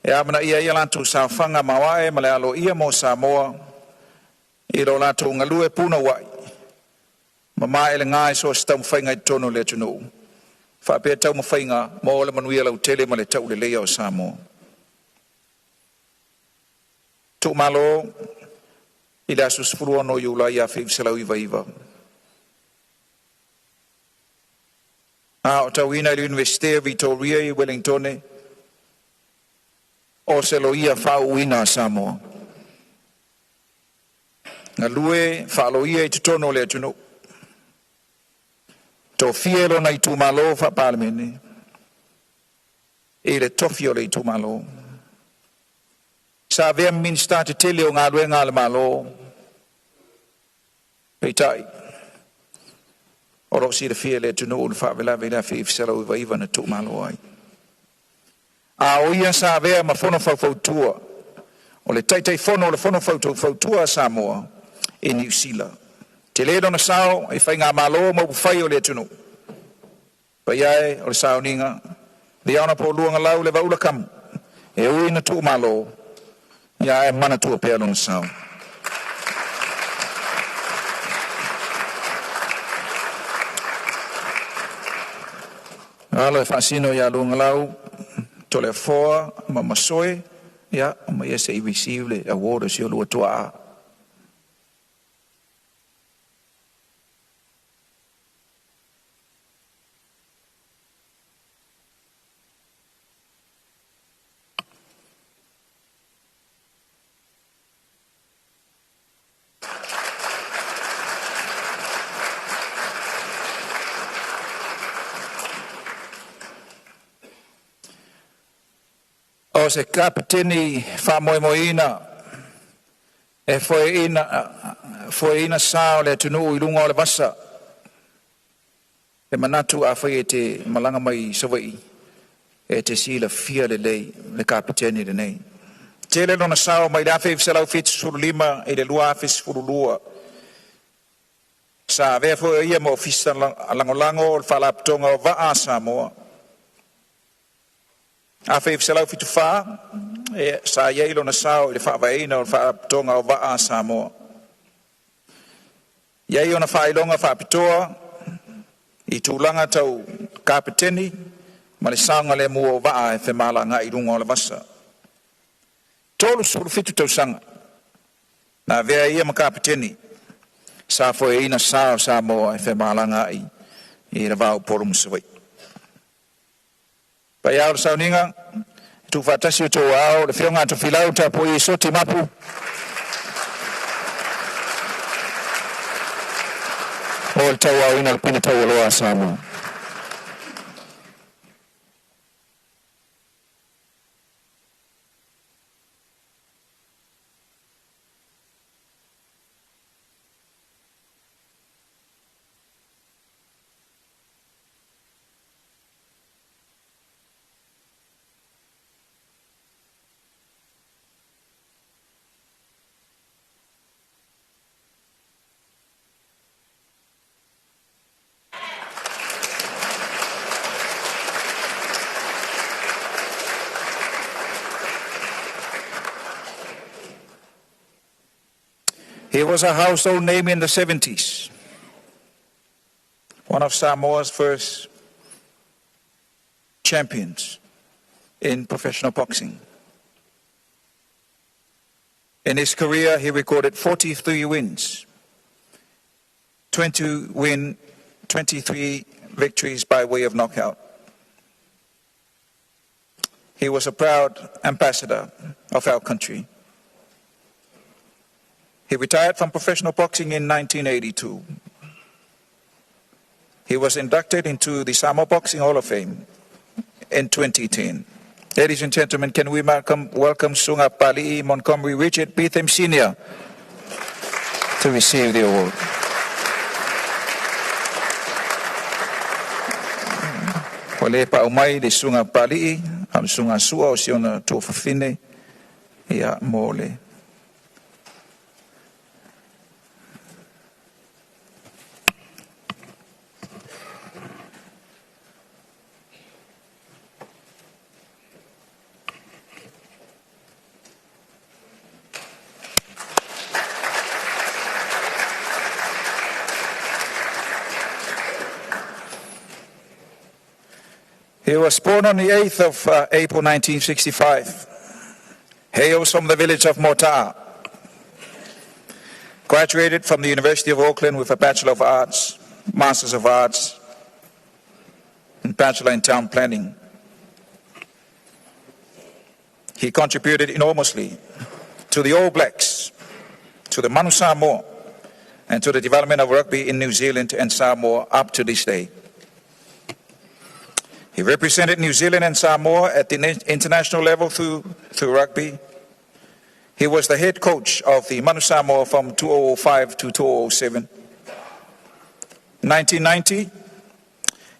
e amanaia ai latou saofaga maoae ma le aloaia mo Samoa i lo latou galue punouai ma maelega i so o se taumafaiga i totonu o le atunuu, faapea taumafaiga mo le manuia lautele ma le tauleleia o Samoa. Tuumalo i le aso 16 Iulai 1999. A o tauina i le Universite o Victoria i Wellington, o se loia faauuina a Samoa. Galue faaloia i totonu o le atunuu. Tofia e lona itumalo faa-Palemene i le tofi o le itumalo. Sa avea ma Minisita tetele o galuega a le Malo. Peitai, o loo silafia e le atunuu le faalavelave i le 1999 na tuumalo ai. A o ia sa avea ma fono faufautua, o le Taitaifono o le fono faufautua a Samoa i Niu Sila. Tele lona sao i faigamalo ma upufai o le atunuu. Paia e o le sauniga, the Honorable Luagalau Levaula Kamu, e ui ina tuumalo, ia e manatua pea lona sao. Alo e faasino ia Luagalau, Toleafoa ma Masoe, ia, ma ia se i receive le award o si o lua tuaa. O se kapeteni faamoemoeina e foeina sa o le atunuu i luga o le vasa. E manatu afai e te malaga mai i Savaii, e te silafia lelei le kapeteni lenei. Tele lona sao mai le 1975 i le 2012. Sa avea foi ia ma ofisa lagolago o le Faalapotopotoga o Vaa a Samoa. 1974, e, sa i ai lona sao i le faavaeina o le Faalapotopotoga o Vaa a Samoa. I ai ona faailoga faapitoa i tulaga tau kapeteni ma le saogalemu o vaa e femalagaai i luga o le vasa. 37 tausaga na avea ia ma kapeteni sa foeina sa o Samoa e femalagaai i le va o Upolu ma Savaii. Paia o le sauniga, tuufaatasi o outou aao le afioga a Tofilau Tapuai Soti Mapu, o le tauaoina o le pine taualoa a Samoa. He was a household name in the 70s, one of Samoa's first champions in professional boxing. In his career, he recorded 43 wins, 20 win, 23 victories by way of knockout. He was a proud ambassador of our country. He retired from professional boxing in 1982. He was inducted into the Samoa Boxing Hall of Fame in 2010. Ladies and gentlemen, can we welcome Susuga Papali'i Montgomery Richard Betham Sr. to receive the award. Ua le pau mai le susuga Papali'i, a le susuga Sua o si ona tuafafine, ia mo le He was born on the 8th of April 1965. Hails from the village of Mota'a. Graduated from the University of Auckland with a Bachelor of Arts, Masters of Arts, and Bachelor in Town Planning. He contributed enormously to the All Blacks, to the Manu Samoa, and to the development of rugby in New Zealand and Samoa up to this day. He represented New Zealand and Samoa at the international level through rugby. He was the head coach of the Manu Samoa from 2005 to 2007. 1990,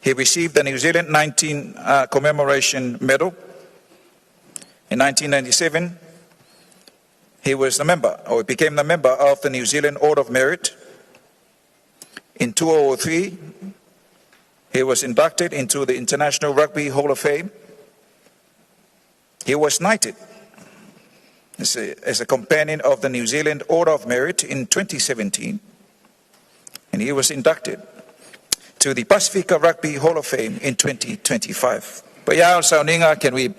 he received the New Zealand 19 Commemoration Medal. In 1997, he was the member, or became the member of the New Zealand Order of Merit. In 2003, he was inducted into the International Rugby Hall of Fame. He was knighted as a companion of the New Zealand Order of Merit in 2017, and he was inducted to the Pasifika Rugby Hall of Fame in 2025. But yeah, sauniga, can we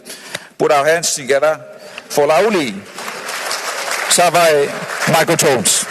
put our hands together for Laauli Savae Michael Jones?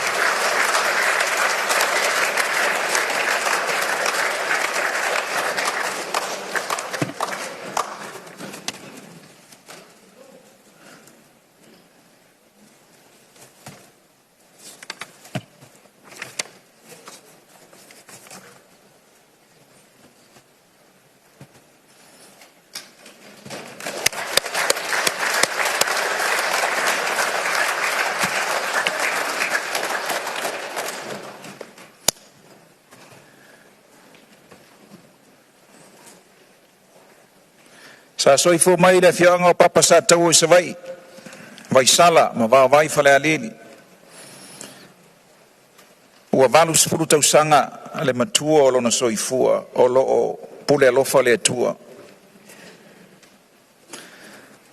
Sa soifua mai le afioaga o Papa Sataua i Savaii. Vaisala ma Vaovai Falealili. Ua 80 tausaga le matua o lona soifua o lo o pule alofa le Atua.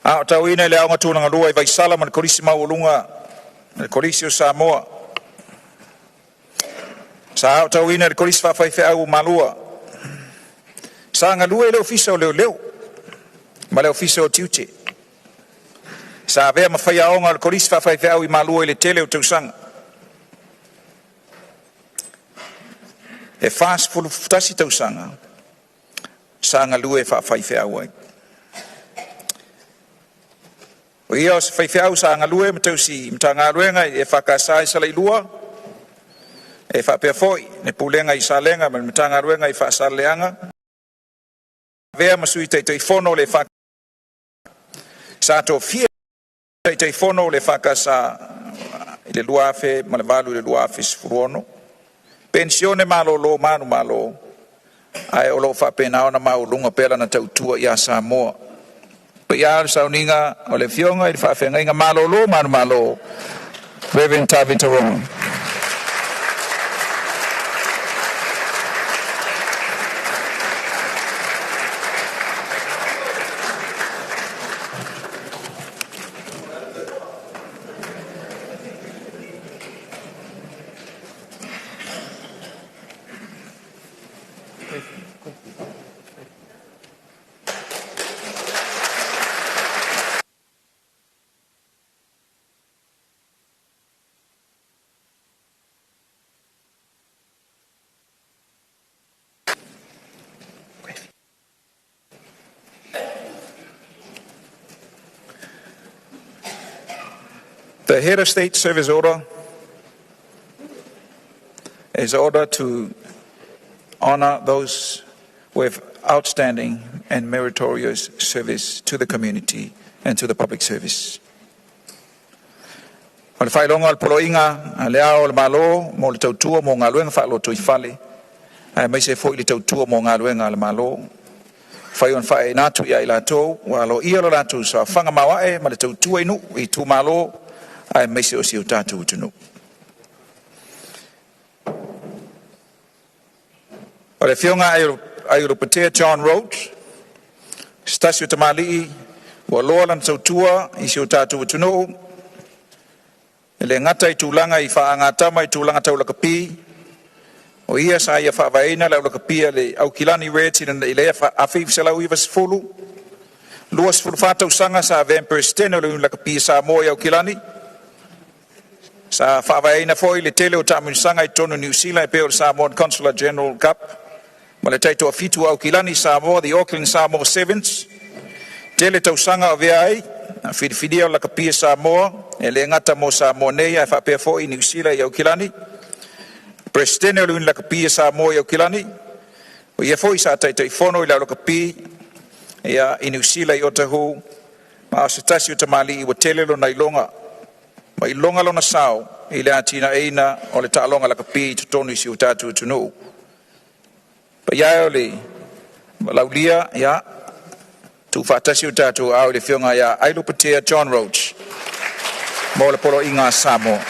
A o tauina i le Aoga Tulagalua i Vaisala ma le Kolisi Maualuga le Kolisi o Samoa. Sa aotauina i le Kolisi Faafaifeau o Malua. Sa galue i le Ofisa o Leoleo ma le Ofisa o Tiute. Sa avea ma faiaoga o le Kolisi Faafaifeau i Malua i le tele o tausaga. E 41 tausaga sa galue faafaifeau ai. O ia o se faifeau sa galue ma tausi Matagaluega i EFKS i Salailua, e faapea foi le Pulega i Salega ma le Matagaluega i Faasaleleaga, avea ma sui Taitaifono o le EFKS, sa tofia Taitaifono o le EFKS i le 2008 i le 2016, penisione malolo manumalo, ae o lo o faapena ona maualuga pea lana tautua ia Samoa. Paia o le sauniga o le Afioga i le Faafeagaiga malolo manumalo, Reverend Tavita Romo. The Head of State Service Order is order to honor those with outstanding and meritorious service to the community and to the public service. O le faailoga o le poloaiga a le Ao o le Malo mo le tautua mo galuega faalotoifale, aemaise foi le tautua mo galuega a le Malo. Fai ona faailoa atu ia i latou ua aloaia lo latou saofaga maoae ma le tautua i nuu i itumalo aemaise o si o tatou atunuu. O le afioga Aiolupotea John Roach, se tasi o tamalii ua loa lana tautua i si o tatou atunuu, e le gata i tulaga i faagatama i tulaga tau lakapi, o ia sa ia faavaeina le au lakapi a le Aukilani Reds i le 1990, 24 tausaga sa avea ma Peresetene o le Iuni Lakapi a Samoa i Aukilani, sa faavaeina foi le tele o taamilosaga i totonu o Niu Sila e pei o le Samoan Consular General Cup ma le taitoafitu o Aukilani Samoa, the Auckland Samoa Sevens. Tele tausaga o avea ai filifilia o lakapi a Samoa e le gata mo Samoa nei ae faapea foi Niu Sila i Aukilani. Peresetene o le Iuni Lakapi a Samoa i Aukilani, o ia foi sa taitaifono i le au lakapi ia i Niu Sila i Otahuhu, ma o se tasi o tamalii ua tele lona iloga ma iloga lona sao i le atinaeina o le taaloga lakapi i totonu i si o tatou atunuu. Paia e o le laulia, ia tuufaatasi o tatou aao i le afioga ia Ailupatea John Roach mo le poloaiga a Samoa.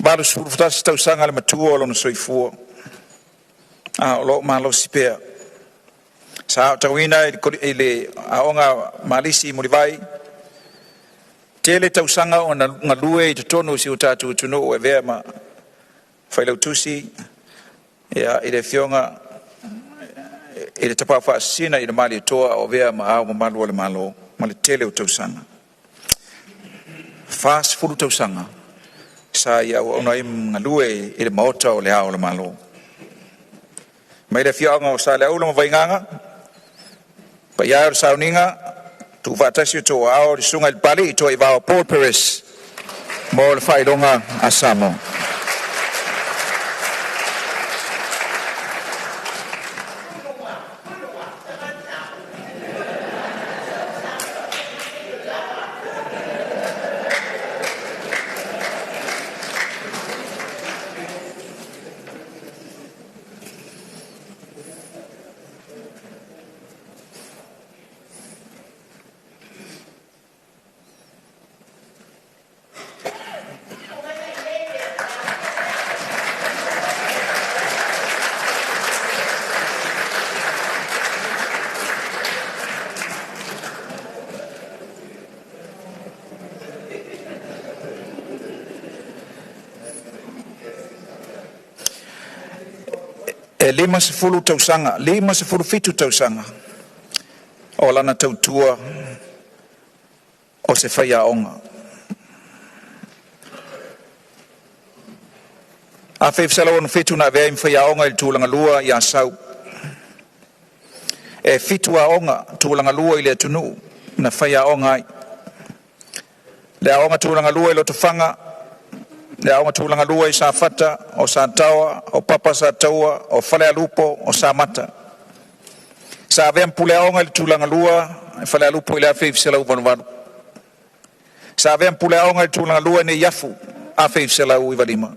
81 tausaga le matua o lona soifua, a o lo o malosi pea. Sa aotauina i le aoga Malisi i Mulivai, tele tausaga ona galue i totonu o si o tatou atunuu e avea ma failautusi ia, i le afioga i le Tapaau Faasisina i le Malietoa o avea ma Ao Mamalu o le Malo ma le tele o tausaga. 40 tausaga sa ia auauna ai ma galue i le maota o le Ao o le Malo. Mai le afioaga o Saleaula ma Vaigaga, paia e o le sauniga, tuufaatasi o outou aao i le susuga i le Papalii Toaivao Paul Perez mo le faailoga a Samoa. E 50 tausaga, 57 tausaga o lana tautua o se faiaoga. 1967 na avea ai ma faiaoga i le Tulagalua i Asau. E fitu aoga tulagalua i le atunuu na faiaoga ai. Le aoga tulagalua i Lotofaga, le aoga tulagalua i Safata, o Sataoa, o Papa Sataua, o Falealupo, o Samata. Sa avea ma puleaoga i le Tulagalua i Falealupo i le 1988. Sa avea ma puleaoga i le Tulagalua i Neiafu 1995.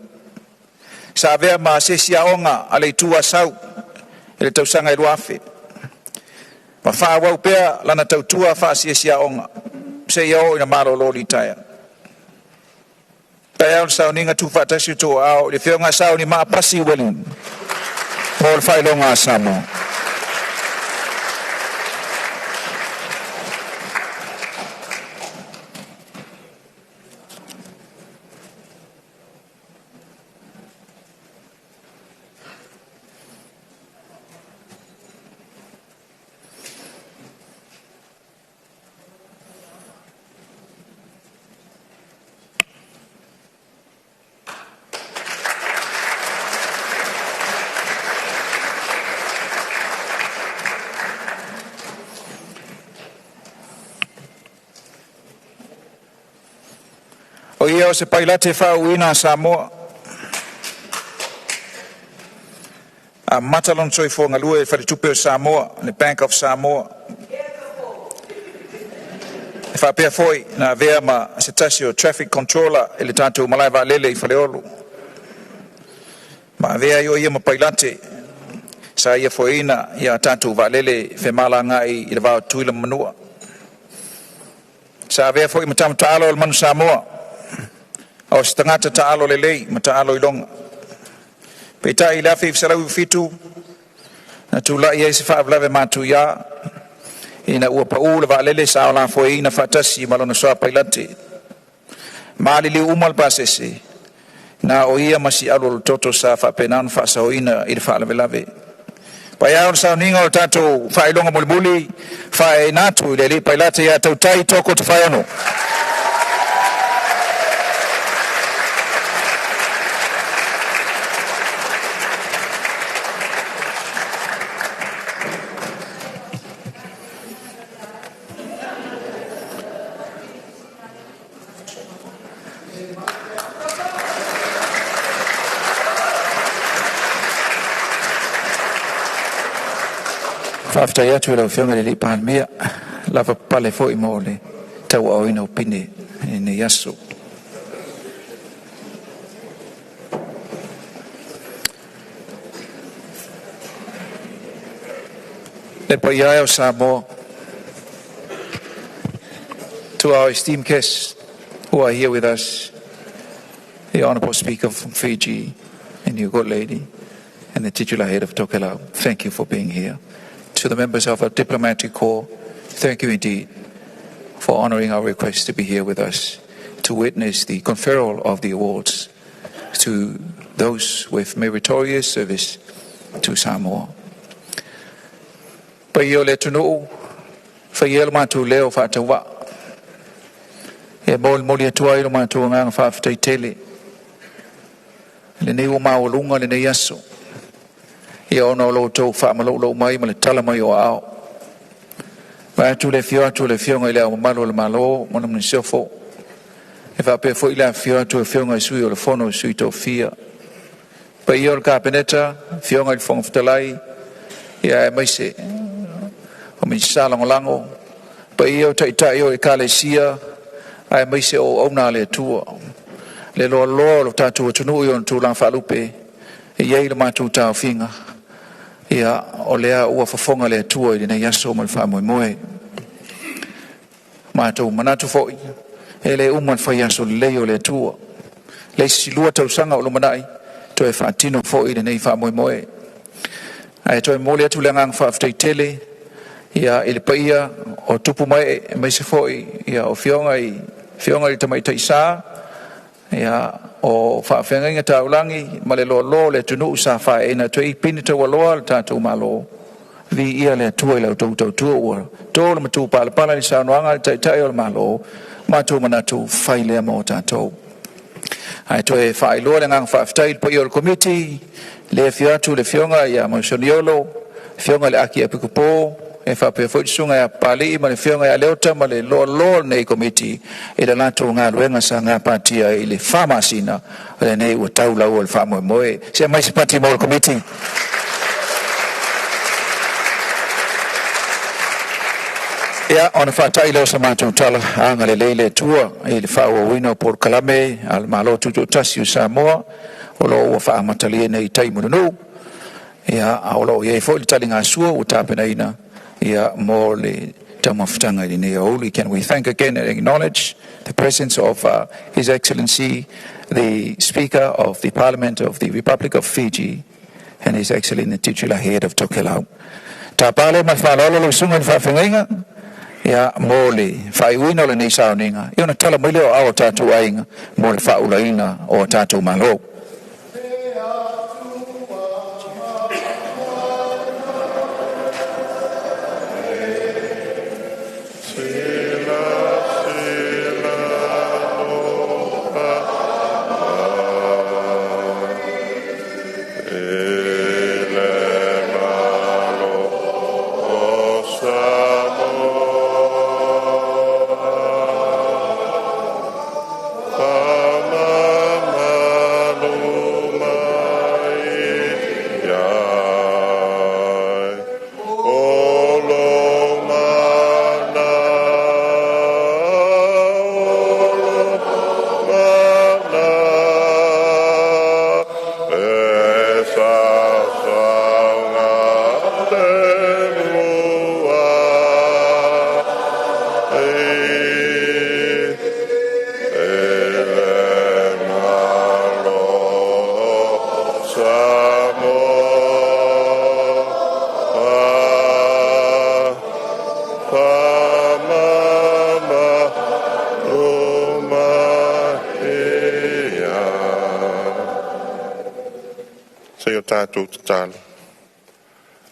Sa avea ma asiasi aoga a le Itu Asau i le tausaga e 2000, ma faaauau pea lana tautua faasiasi aoga seia oo ina malolo litaea. Taeao le sauniga tuufaatasi o outou aao i le afioga ia Sauni Pasi William mo le faailoga a Samoa. O ia o se pailate faauuina a Samoa. Amata lona soifua galue i le Faletupe o Samoa, le Bank of Samoa. E faapea foi ona avea ma se tasi o traffic controller i le tatou malae vaalele i Faleolo. Ma avea ai o ia ma pailate sa ia foeina ia tatou vaalele femalagaai i le va o Tutuila ma Manua. Sa avea foi ma tama taalo o le Manu Samoa, o se tagata taalo lelei ma taalo iloga. Peitai i le 1997, na tulai ai se faalavelave matuia ina ua pau le vaalele sa lafoaiina faatasi ma lona soa pailate. Maliliu uma le pasese, na o ia ma si alualutoto sa faapena ona faasaoina i le faalavelave. Paia e o le sauniga o le tatou faailoga mulimuli faailoa atu i le alii pailate ia Tautai Toko Tofaeono. Faafetai atu i lau Afioga i le Palemia, lava papale foi mo le tauaaoina o pine i lenei aso. Le paia e o Samoa, to our esteemed guests who are here with us, the Honorable Speaker from Fiji and your good lady, and the titular head of Tokelau, thank you for being here. To the members of our diplomatic corps, thank you indeed for honoring our request to be here with us to witness the conferral of the awards to those with meritorious service to Samoa. Paia o le atunuu, faia le matou leo faatauvaa. E molimoli atu ai lo matou agaga faafetai tele. Lenei ua maualuga lenei aso. Ia ona o lo outou faamaloulou mai ma le tala mai o aao. Vae atu le afio atu o le Afioga i le Ao Mamalu o le Malo ma le Masiofo. E faapea foi le afifio atu o Afioga i Sui o le Fono o Sui Tofia. Paia o le Kapeneta, Afioga i le Fofoga Fetalai, ia aemaise o Minisita Lagolago, paia o Taitai o Ekalesia, aemaise o auauna a le Atua. Le loaloa o le tatou atunuu i ona tulaga faalupe, e i ai le matou taofiga, ia o lea ua fofoga le Atua i lenei aso ma le faamoemoe. Matou manatu foi, e le uma le fai aso lelei o le Atua. Le isi 2 tausaga o lumanai, toe faatino foi lenei faamoemoe. Ae toe momoli atu le agaga faafetai tele ia i le paia o tupu ma ee aemaise foi ia o afioga i tamaitai sa ia o faafeagaiga taulagi ma le loaloa o le atunuu sa faeaina atu ai pine taualoa le tatou Malo. Viia le Atua i la outou tautua ua to le matupalapala i le saunoaga a le Taitai o le Malo, matou manatu fai lea mo tatou. Ae toe faailoa le agaga faafetai i le paia o le Komiti, le afio atu le afioga ia Mausoniolo, afioga i le Aki Epikopo, e faapea foi le susuga ia Papalii ma le afioga ia Leota ma le loaloa o lenei Komiti i le latou galuega sa gapatia i le 4 masina lenei ua tau lau o le faamoemoe. Se mai se pati mo le Komiti. Ia, ona faatai lea o sa matou tala, agalelei le Atua i le faaauauina o polokalame a le Malo Tutoatasi o Samoa, o lo o ua faamatalia nei i tai manunu. Ia, a o lo o i ai foi le taligasua ua tapenaina ia mo le taumafataga i lenei aoauli. Can we thank again and acknowledge the presence of His Excellency, the Speaker of the Parliament of the Republic of Fiji, and His Excellency the titular head of Tokelau. Tapa le ma le faaaloalo lau susuga i le faafeagaiga ia mo le faaiuina o lenei sauniga ia ona tala mai lea o aao o tatou aiga mo le faaulaina o tatou malo. Sila sila lofa i le Malo o Samoa. Faamamalu mai ai o lo mana, o lo mana, e saosaoga le mua ai e le Malo o Samoa. Faamamalu mai ai. Se i o tatou tatalo.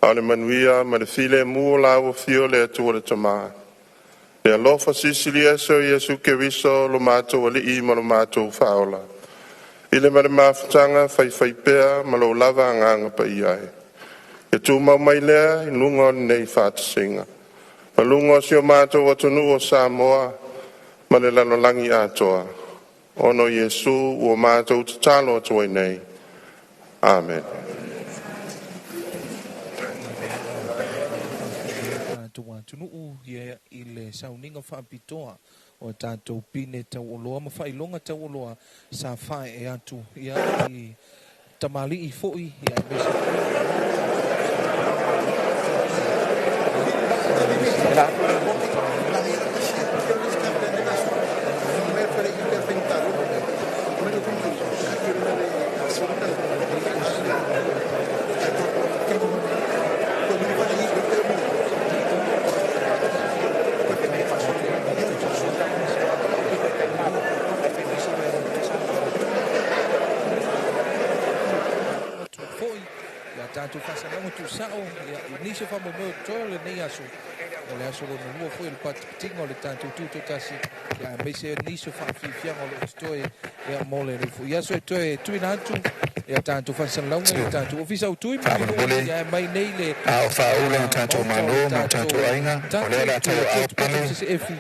A o le manuia ma le filemu o la ua fio le Atua le Tama, le alofa silisili ese o Iesu Keriso lo matou Alii ma lo matou Faaola, i le ma le mafutaga faifaipea ma lou lava Agaga Paia e, ia tumau mai lea i luga o lenei faatasiga, ma luga o si o matou atunuu o Samoa ma le lalolagi atoa, ona o Iesu ua matou tatalo atu ai nei. Amene. Tatou atunuu ia i le sauniga faapitoa o tatou pine taualoa ma faailoga taualoa sa fae atu ia i tamalii foi ia aemaise atu foi ia tatou faasalaga tuusao ia i nisi o faamoemoe o totoe o lenei aso. o le aso lona lua foi o le patipatiga o le tatou tutoatasi, ia, aemaise nisi o faafiafiaga o lo o totoe, ia, mo lenei foi aso e toe tuuina atu, ia, tatou faasalalauga i le tatou Ofisa Autu ma Faamolemole, ia mai nei le a o faaula o tatou Maota o Malo le ma o tatou aiga, o lea o le a tauaao pale CCF,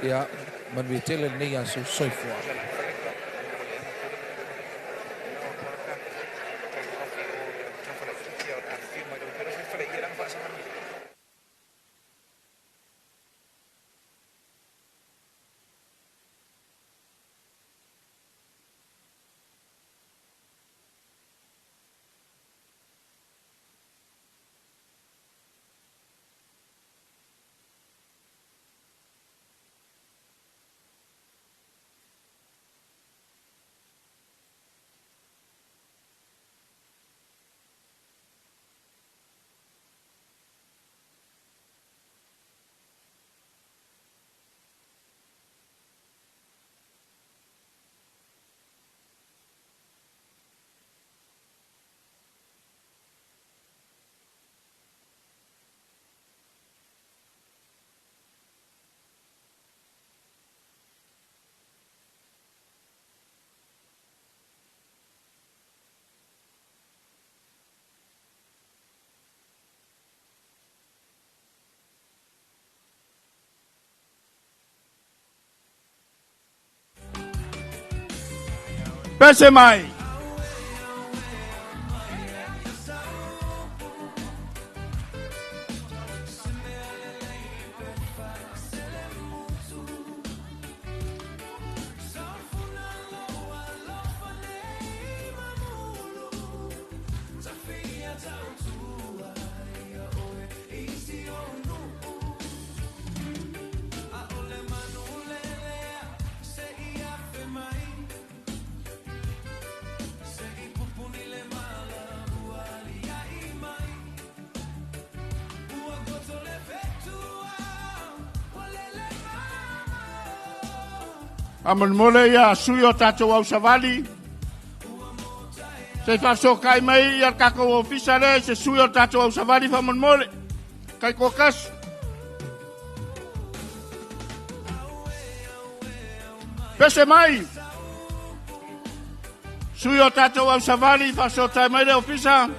ia manuia tele lenei aso. Soifua. Pese mai. Faamolemole ia sui o tatou au savali. Se i faafesootai mai ia le tatou ofisa lea i se sui o le tatou au savali faamolemole. Taitoatasi. Pese mai. Sui o tatou au savali faafesootai mai le ofisa.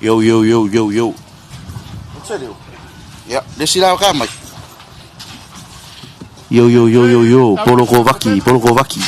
Yo, yo, yo, yo, yo. Ia, le isi la ka mai. Yo, yo, yo, yo, yo. Polo ko vaki, polo ko vaki.